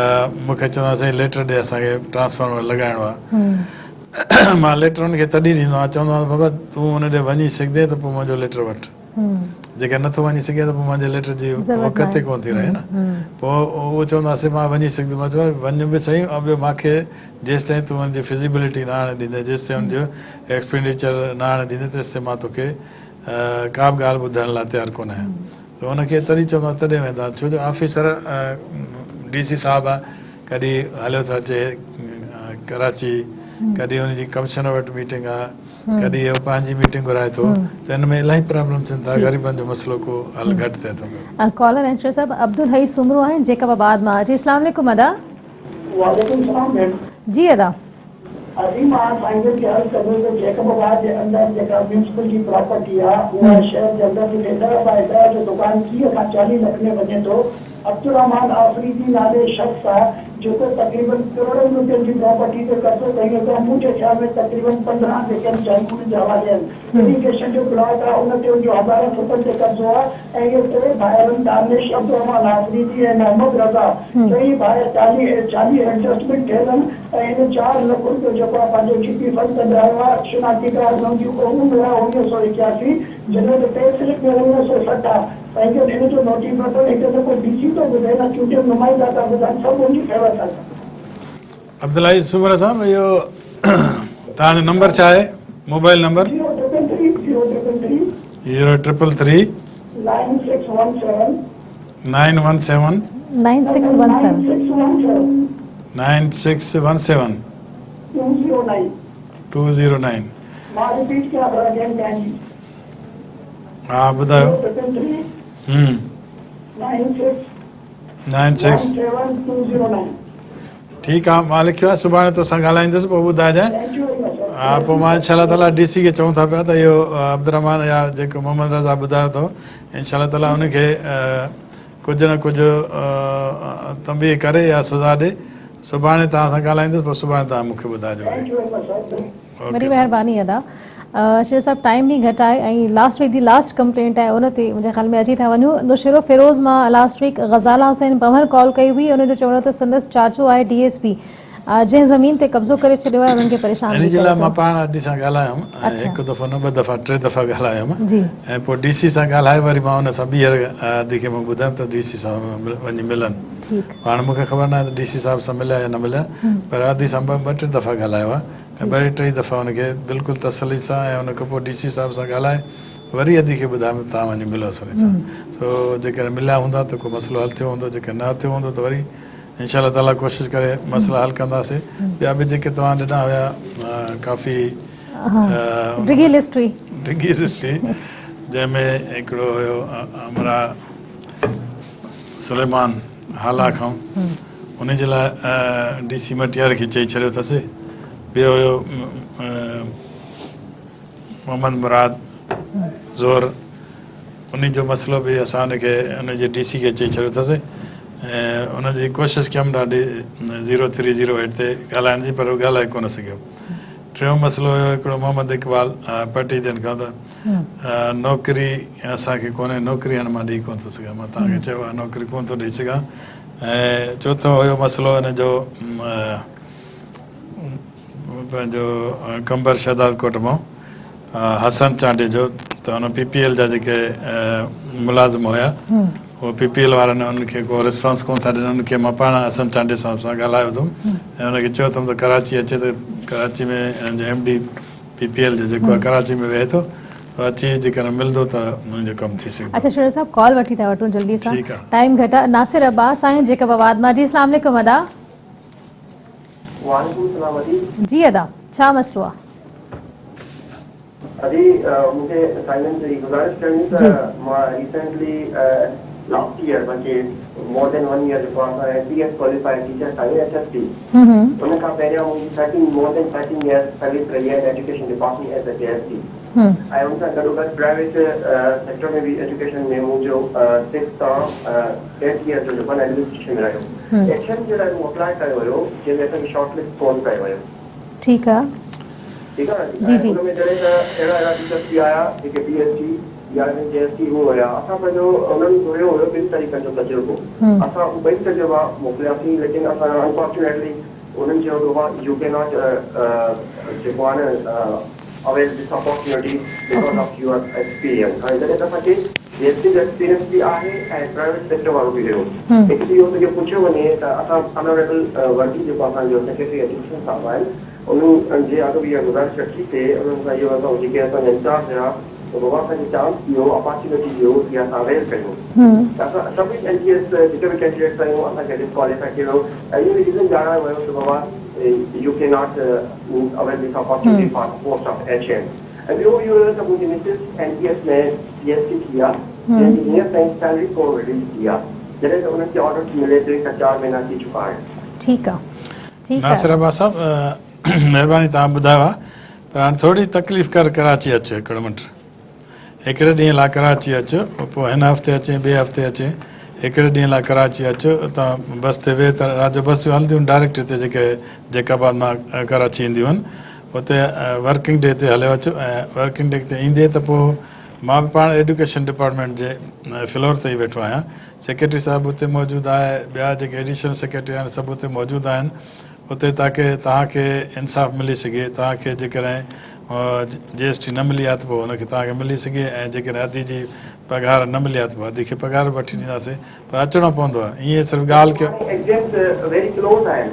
مون کي چوندا سائين ليٽر ڏي اسان کي ٽرانسفارمر لڳائڻو آهي مان ليٽر ان کي تڏهن ڏيندو آهيان چوندو آهيان بابا تون ان ڏي وڃي سگهندين ته پوء منهنجو ليٽر وٺ جيڪڏهن نٿو وڃي سگهين ته پوء منهنجي ليٽر جي وقت ئي ڪونه ٿي رهي نه پوء اهو چوندو آهي مان وڃي سگهندس مان چيو وڃ به سهي ۽ ٻيو مان کي جيستائين تون ان جي فزيبلٽي نه آڻي ڏيندين جيستائين ان جو ايڪسپينڊيچر نه آڻي ڏيندين تيستائين مان توکي ڪا به ڳالهه ٻڌڻ لاء تيار ڪونه آهيان ته ان کي تڏهن چوندو آهيان تڏهن ويندا ڇو جو آفيسر ڊي سي صاحب آهي ڪڏهن هليو ٿو اچي ڪراچي ڪڏهن ان جي ڪمشنر وٽ ميٽنگ آهي ڪڏهن اهو پنهنجي ميٽنگ گهرائي ٿو ته ان ۾ الاهي پرابلم ٿين ٿا غريبن جو مسئلو ڪو حل گهٽ ٿئي ٿو پيو. ڪالر انشور صاحب عبدالحئي سومرو آهن جيڪب آباد مان جي اسلام عليڪم ادا. وعليڪم السلام ڀيڻ. جي ادا. ادي مان سائين جن کي عرض ڪندس ته جيڪب آباد جي اندر جيڪا ميونسپل جي پراپرٽي آ اها شهر جي اندر جتي 10 باء 10 جو دڪان 30 کان 40 لک ۾ وڃي ٿو عبدالرحمان آفريدي نالي شخص آ جيڪو تقريبن ڪروڙن روپين جي پراپرٽي تي قبضو ڪيو اٿو منهنجي خيال ۾ تقريبن 15 جيڪي آهن جايون انهن جي حوالي آهن اريگيشن جو پلاٽ آ ان تي ان جو هزارن فٽن تي قبضو آ ۽ اهي ٽي ڀائرن دانش، عبدالرحمان آفريدي ۽ محمد رضا ٽئي ڀائر 40 ايڊجسٽمينٽ ٿيل آهن ۽ هن چار لک روپيو جيڪو آ پنهنجو جي پي فنڊ ڪڍرايو آ شناختي ڪارڊ ۾ ان جي عمر آ 1981 جڏهن ته پي سلپ ۾ 1960 آ پنهنجو هن جو نوٽيس وٺو هتي نه ڪو ڊي سي ٿو ٻڌي نه چونڊيل نمائندا ٿا ٻڌن سڀ ان جي فيور ٿا ڪن. عبدالحئي سومرا صاحب اهو توهان جو نمبر ڇا آهي mobile number. Zero triple three zero triple three. Zero triple three. Nine six one seven. Nine one seven. Nine six one seven. Nine six one seven. Nine six one seven. Two zero nine. Two zero nine. مان repeat ڪيان ٿو again kindly. ها ٻڌايو. ٺيڪ آ مان لکيو آ سڀاڻي توسان ڳالهائيندس پوء ٻڌائجانء ها پوء مان انشاء الله تعالي ڊي سي کي چئون ٿا پيا ته اهو عبدالرحمان يا جيڪو محمد رضا ٻڌايو اٿو انشاء الله تعالي ان کي ڪجهه نه ڪجهه تنبيهه ڪري يا سزا ڏي سڀاڻي توهان سان ڳالهائيندس پوء سڀاڻي توهان مون کي ٻڌائجو وري. وڏي مهرباني ادا شير صاحب ٽائيم به گهٽ آهي ۽ لاسٽ ويڪ جي لاسٽ ڪمپلينٽ آهي ان تي منهنجي خيال ۾ اچي ٿا وڃون نوشهرو فيروز مان لاسٽ ويڪ غزالا حسين پنهور ڪال ڪئي هئي ان جو چوڻ هو ته سندس چاچو آهي ڊي ايس پي جنهن زمين تي قبضو ڪري ڇڏيو آهي انهن کي پريشان ان جي لاء مان پاڻ ادي سان ڳالهايم ۽ هڪ دفعو نه ٻه دفعا ٽي دفعا ڳالهايم ۽ پوء ڊي سي سان ڳالهائي وري مان ان سان ٻيهر ادي کي مون ٻڌايم ته ڊي سي سان وڃي ملن هاڻ مون کي خبر ناهي ته ڊي سي صاحب سان مليا يا نه مليا پر ادي سان ٻه ٽي دفعا ڳالهايو آهي ۽ ٻئي ٽئي دفعا ان کي بلڪل تسلي سان ۽ ان کان پوء ڊي سي صاحب سان ڳالهائي وري ادي کي ٻڌايم ته توهان وڃي ملوس ان سان سو جيڪڏهن مليا هوندا ته ڪو مسئلو حل ٿيو هوندو جيڪڏهن نه ٿيو هوندو ته وري انشاء الله تعاليٰ ڪوشش ڪري مسئلا حل ڪنداسي ٻيا به جيڪي توهان ڏنا هيا ڪافي ڊگهي لسٽ هئي ڊگهي لسٽ هئي جنهن ۾ هڪڙو هيو امرا سليمان هالا کان ان جي لاء ڊي سي مٽياري کي چئي ڇڏيو اٿس. ٻيو هيو محمد مراد زور ان جو مسئلو به اسان ان کي ان جي ڊي سي کي چئي ڇڏيو اٿس. ۽ ان جي ڪوشش ڪيم ڏاڍي زيرو ٿري زيرو ايٽ تي ڳالهائڻ جي پر هو ڳالهائي ڪونه سگهيو. ٽيون مسئلو هيو هڪڙو محمد اقبال پٽيجن کان ته نوڪري اسان کي ڪونهي نوڪري هاڻي مان ڏئي ڪونه ٿو سگهان مان توهان کي چيو آهي نوڪري ڪونه ٿو ڏئي سگهان ۽ چوٿون هيو مسئلو ان جو پنهنجو قمبر شهداد ڪوٽ مان حسن چانڊيي جو ته ان پي پي ايل جا جيڪي ملازم هيا اهي پي پي ايل وارن انهن کي ڪو رسپانس ڪونه ٿا ڏين انهن کي مان پاڻ حسن چانڊيي صاحب سان ڳالهايو اٿم ۽ ان کي چيو اٿم ته ڪراچي اچي ته ڪراچي ۾ هن جو M D P P L جو جيڪو آهي ڪراچي ۾ ويهي ٿو ته اچي جيڪڏهن ملندو ته منهنجو ڪم ٿي سگهندو. اڇا شعيب صاحب ڪال وٺي ٿا وٺون جلدي سان ٽائيم گهٽ آهي ناصر عباس آهن جيڪب آباد مان جي اسلام عليڪم ادا. وعليڪم السلام ادي. جي ادا ڇا مسئلو آ. ادي مون کي سائين جي گذارش ڪرڻي ته مان ريسينٽلي لاسٽ ايئر بلڪه مور دين ون ايئر جيڪو آ اسان N T S qualified teachers آهيون ايس ايس ٽي ان کان پهريان منهنجي 13 مور دين 13 ايئرس سروس رهي آهي education department as a J S T ۽ ان سان گڏو گڏ پرائيويٽ سيڪٽر ۾ به ايجوڪيشن ۾ منهنجو سڪس کان ايٽ ايئرس جو جيڪو آهي ايڊمنسٽريشن ۾ رهيو ايڇ ايم جي لاء مون اپلاء ڪيو هيو جنهن ۾ اسان کي شارٽ لسٽ ڪونه ڪيو ويو. ٺيڪ آ. ٺيڪ آ نه جي ۽ ان ۾ جڏهن ته اهڙا اهڙا ٽيچرس به آيا جيڪي پي ايڇ ڊي يا جي ايس ٽي هو هيا اسان پنهنجو انهن گهريو هيو ٻن طريقن جو تجربو اسان اهي ٻئي تجربا موڪلياسين ليڪن اسان انفارچونيٽلي انهن چيو ته بابا يو ڪي not جيڪو آهي نه avail this opportunity because of your experience هاڻي جڏهن ته اسان کي جي ايس ٽي جو ايڪسپيرينس به آهي ۽ پرائيويٽ سيڪٽر وارو به هيو هڪ ته اهو ته اهو پڇيو وڃي ته اسان آنريبل وردي جيڪو اسان جو سيڪريٽري ايجوڪيشن صاحب آهن انهن جي آڏو به اها گذارش رکي سي انهن سان اهو اسان جيڪي اسان جا انچارج هيا ته بابا اسان کي چانس ڏيو اپارچونيٽي ڏيو ته اسان اويل ڪيون ته اسان سڀئي اين ٽي ايس جيڪي به ڪينڊيڊيٽس آهيون اسان کي ڊسڪواليفائي ڪيو ويو ۽ اهو ريزن ڄاڻايو ويو ته بابا you can not avail this opportunity for the post of H M ۽ ٻيو اهو هيو ته منهنجي Mrs N T S ۾ P H D ٿي آ جنهن جي هينئر تائين سيلري ڪونه رليز ٿي آ جڏهن ته انهن کي آرڊرز ملي ٽي کان چار مهينا ٿي چڪا آهن. ٺيڪ آ ٺيڪ آ. ناصر عباس صاحب مهرباني توهان ٻڌايو آ پر هاڻي ٿوري تڪليف ڪر ڪراچي اچ هڪڙو منٽ. هڪڙي ڏينهن لاء ڪراچي اچ، پوء هن هفتي اچين ٻئي هفتي اچين، هڪڙي ڏينهن لاء ڪراچي اچ، اتان بس تي ويهه ته رات جو بسيون هلنديون آهن ڊائريڪٽ هتي جيڪي جيڪب آباد مان ڪراچي اينديون آهن، اتي ورڪنگ ڊي تي هليو اچ ۽ ورڪنگ ڊي تي ايندين ته پوء مان به پاڻ ايڊيوڪيشن ڊپارٽمينٽ جي فلور تي ئي ويٺو آهيان، سيڪريٽري صاحب به اتي موجود آهي، ٻيا جيڪي ايڊيشنل سيڪريٽري آهن سڀ اتي موجود آهن، اتي تاڪه توهان کي انصاف ملي سگهي، توهان کي جيڪڏهن جي ايس ٽي نه ملي آهي ته پوء ان کي توهان کي ملي سگهي ۽ جيڪڏهن ادي جي پگهار نه ملي آهي ته پوء ادي کي پگهار به وٺي ڏينداسين پر اچڻو پوندو ائين صرف ڳالهه ڪيو. ايگزيمس ويري ڪلوز آهن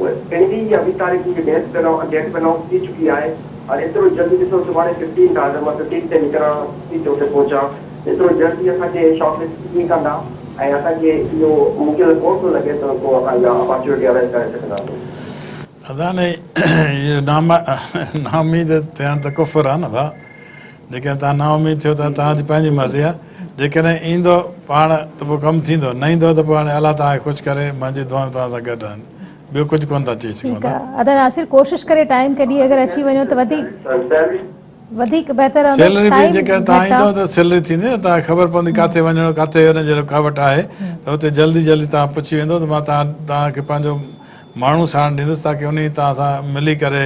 اهي پنجين يا ويهه تاريخ جي ڊيٽ به انائونس ٿي چڪي آهي هاڻي ايترو جلدي ڏسو سڀاڻي ففٽينٿ آهي اگر مان ففٽينٿ تي نڪران ٿي ته اتي پهچان ايترو جلدي اسان کي شارٽ لسٽ ڪيئن ڪندا ۽ اسان کي اهو مون کي ڪونه ٿو لڳي ته ڪو اسان اها اپارچونٽي اويل ڪري سگهنداسين. ادا نه اهو نااميد ٿيڻ ته ڪفر آهي نه ڀاء جيڪڏهن توهان نااميد ٿيو ته توهان جي پنهنجي مرضي آهي جيڪڏهن ايندو پاڻ ته پوء ڪم ٿيندو نه ايندو ته پوء هاڻي الله توهان کي خوش ڪري منهنجي دعائون توهان سان گڏ آهن ٻيو ڪجهه ڪونه ٿا چئي سگهون ٺيڪ آهي ادا ناصر ڪوشش ڪري ٽائيم ڪڍي اگر اچي وڃو ته وڌيڪ وڌيڪ بهتر رهندو سيلري به ٽائيم جيڪڏهن توهان گهٽ ايندو آهي ته سيلري ٿيندي نه توهان کي خبر پوندي ڪاٿي وڃڻو ڪاٿي ان جي رڪاوٽ آهي ته اتي جلدي جلدي توهان پڇي ويندو ته مان توهان توهان کي پنهنجو ماڻهو ساڻ ڏيندس تاڪه انهي توهان سان ملي ڪري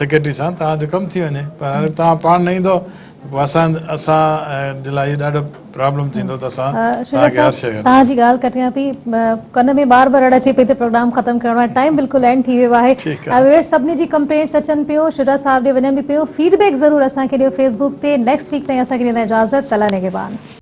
سيڪريٽري سان توهان جو ڪم ٿي وڃي پر هاڻي توهان پاڻ نه ايندو ته پوء اسان اسان جي لاء اهو ڏاڍو پرابلم ٿيندو ته اسان شولا توهان کي هر صاحب شيء توهان جي ڳالهه ڪٽيان پئي ڪن ۾ بار بار رڙ اچي پئي ته پروگرام ختم ڪرڻو آهي ٽائيم بلڪل اينڊ ٿي ويو آهي ٺيڪ آهي. ويورس سڀني جي ڪمپلينٽس اچن پيون شولا صاحب ڏي وڃن به پيون فيڊ بيڪ ضرور اسان کي ڏيو فيس بوڪ تي نيڪسٽ ويڪ تائين اسان کي ڏيندا اجازت الله نگهبان.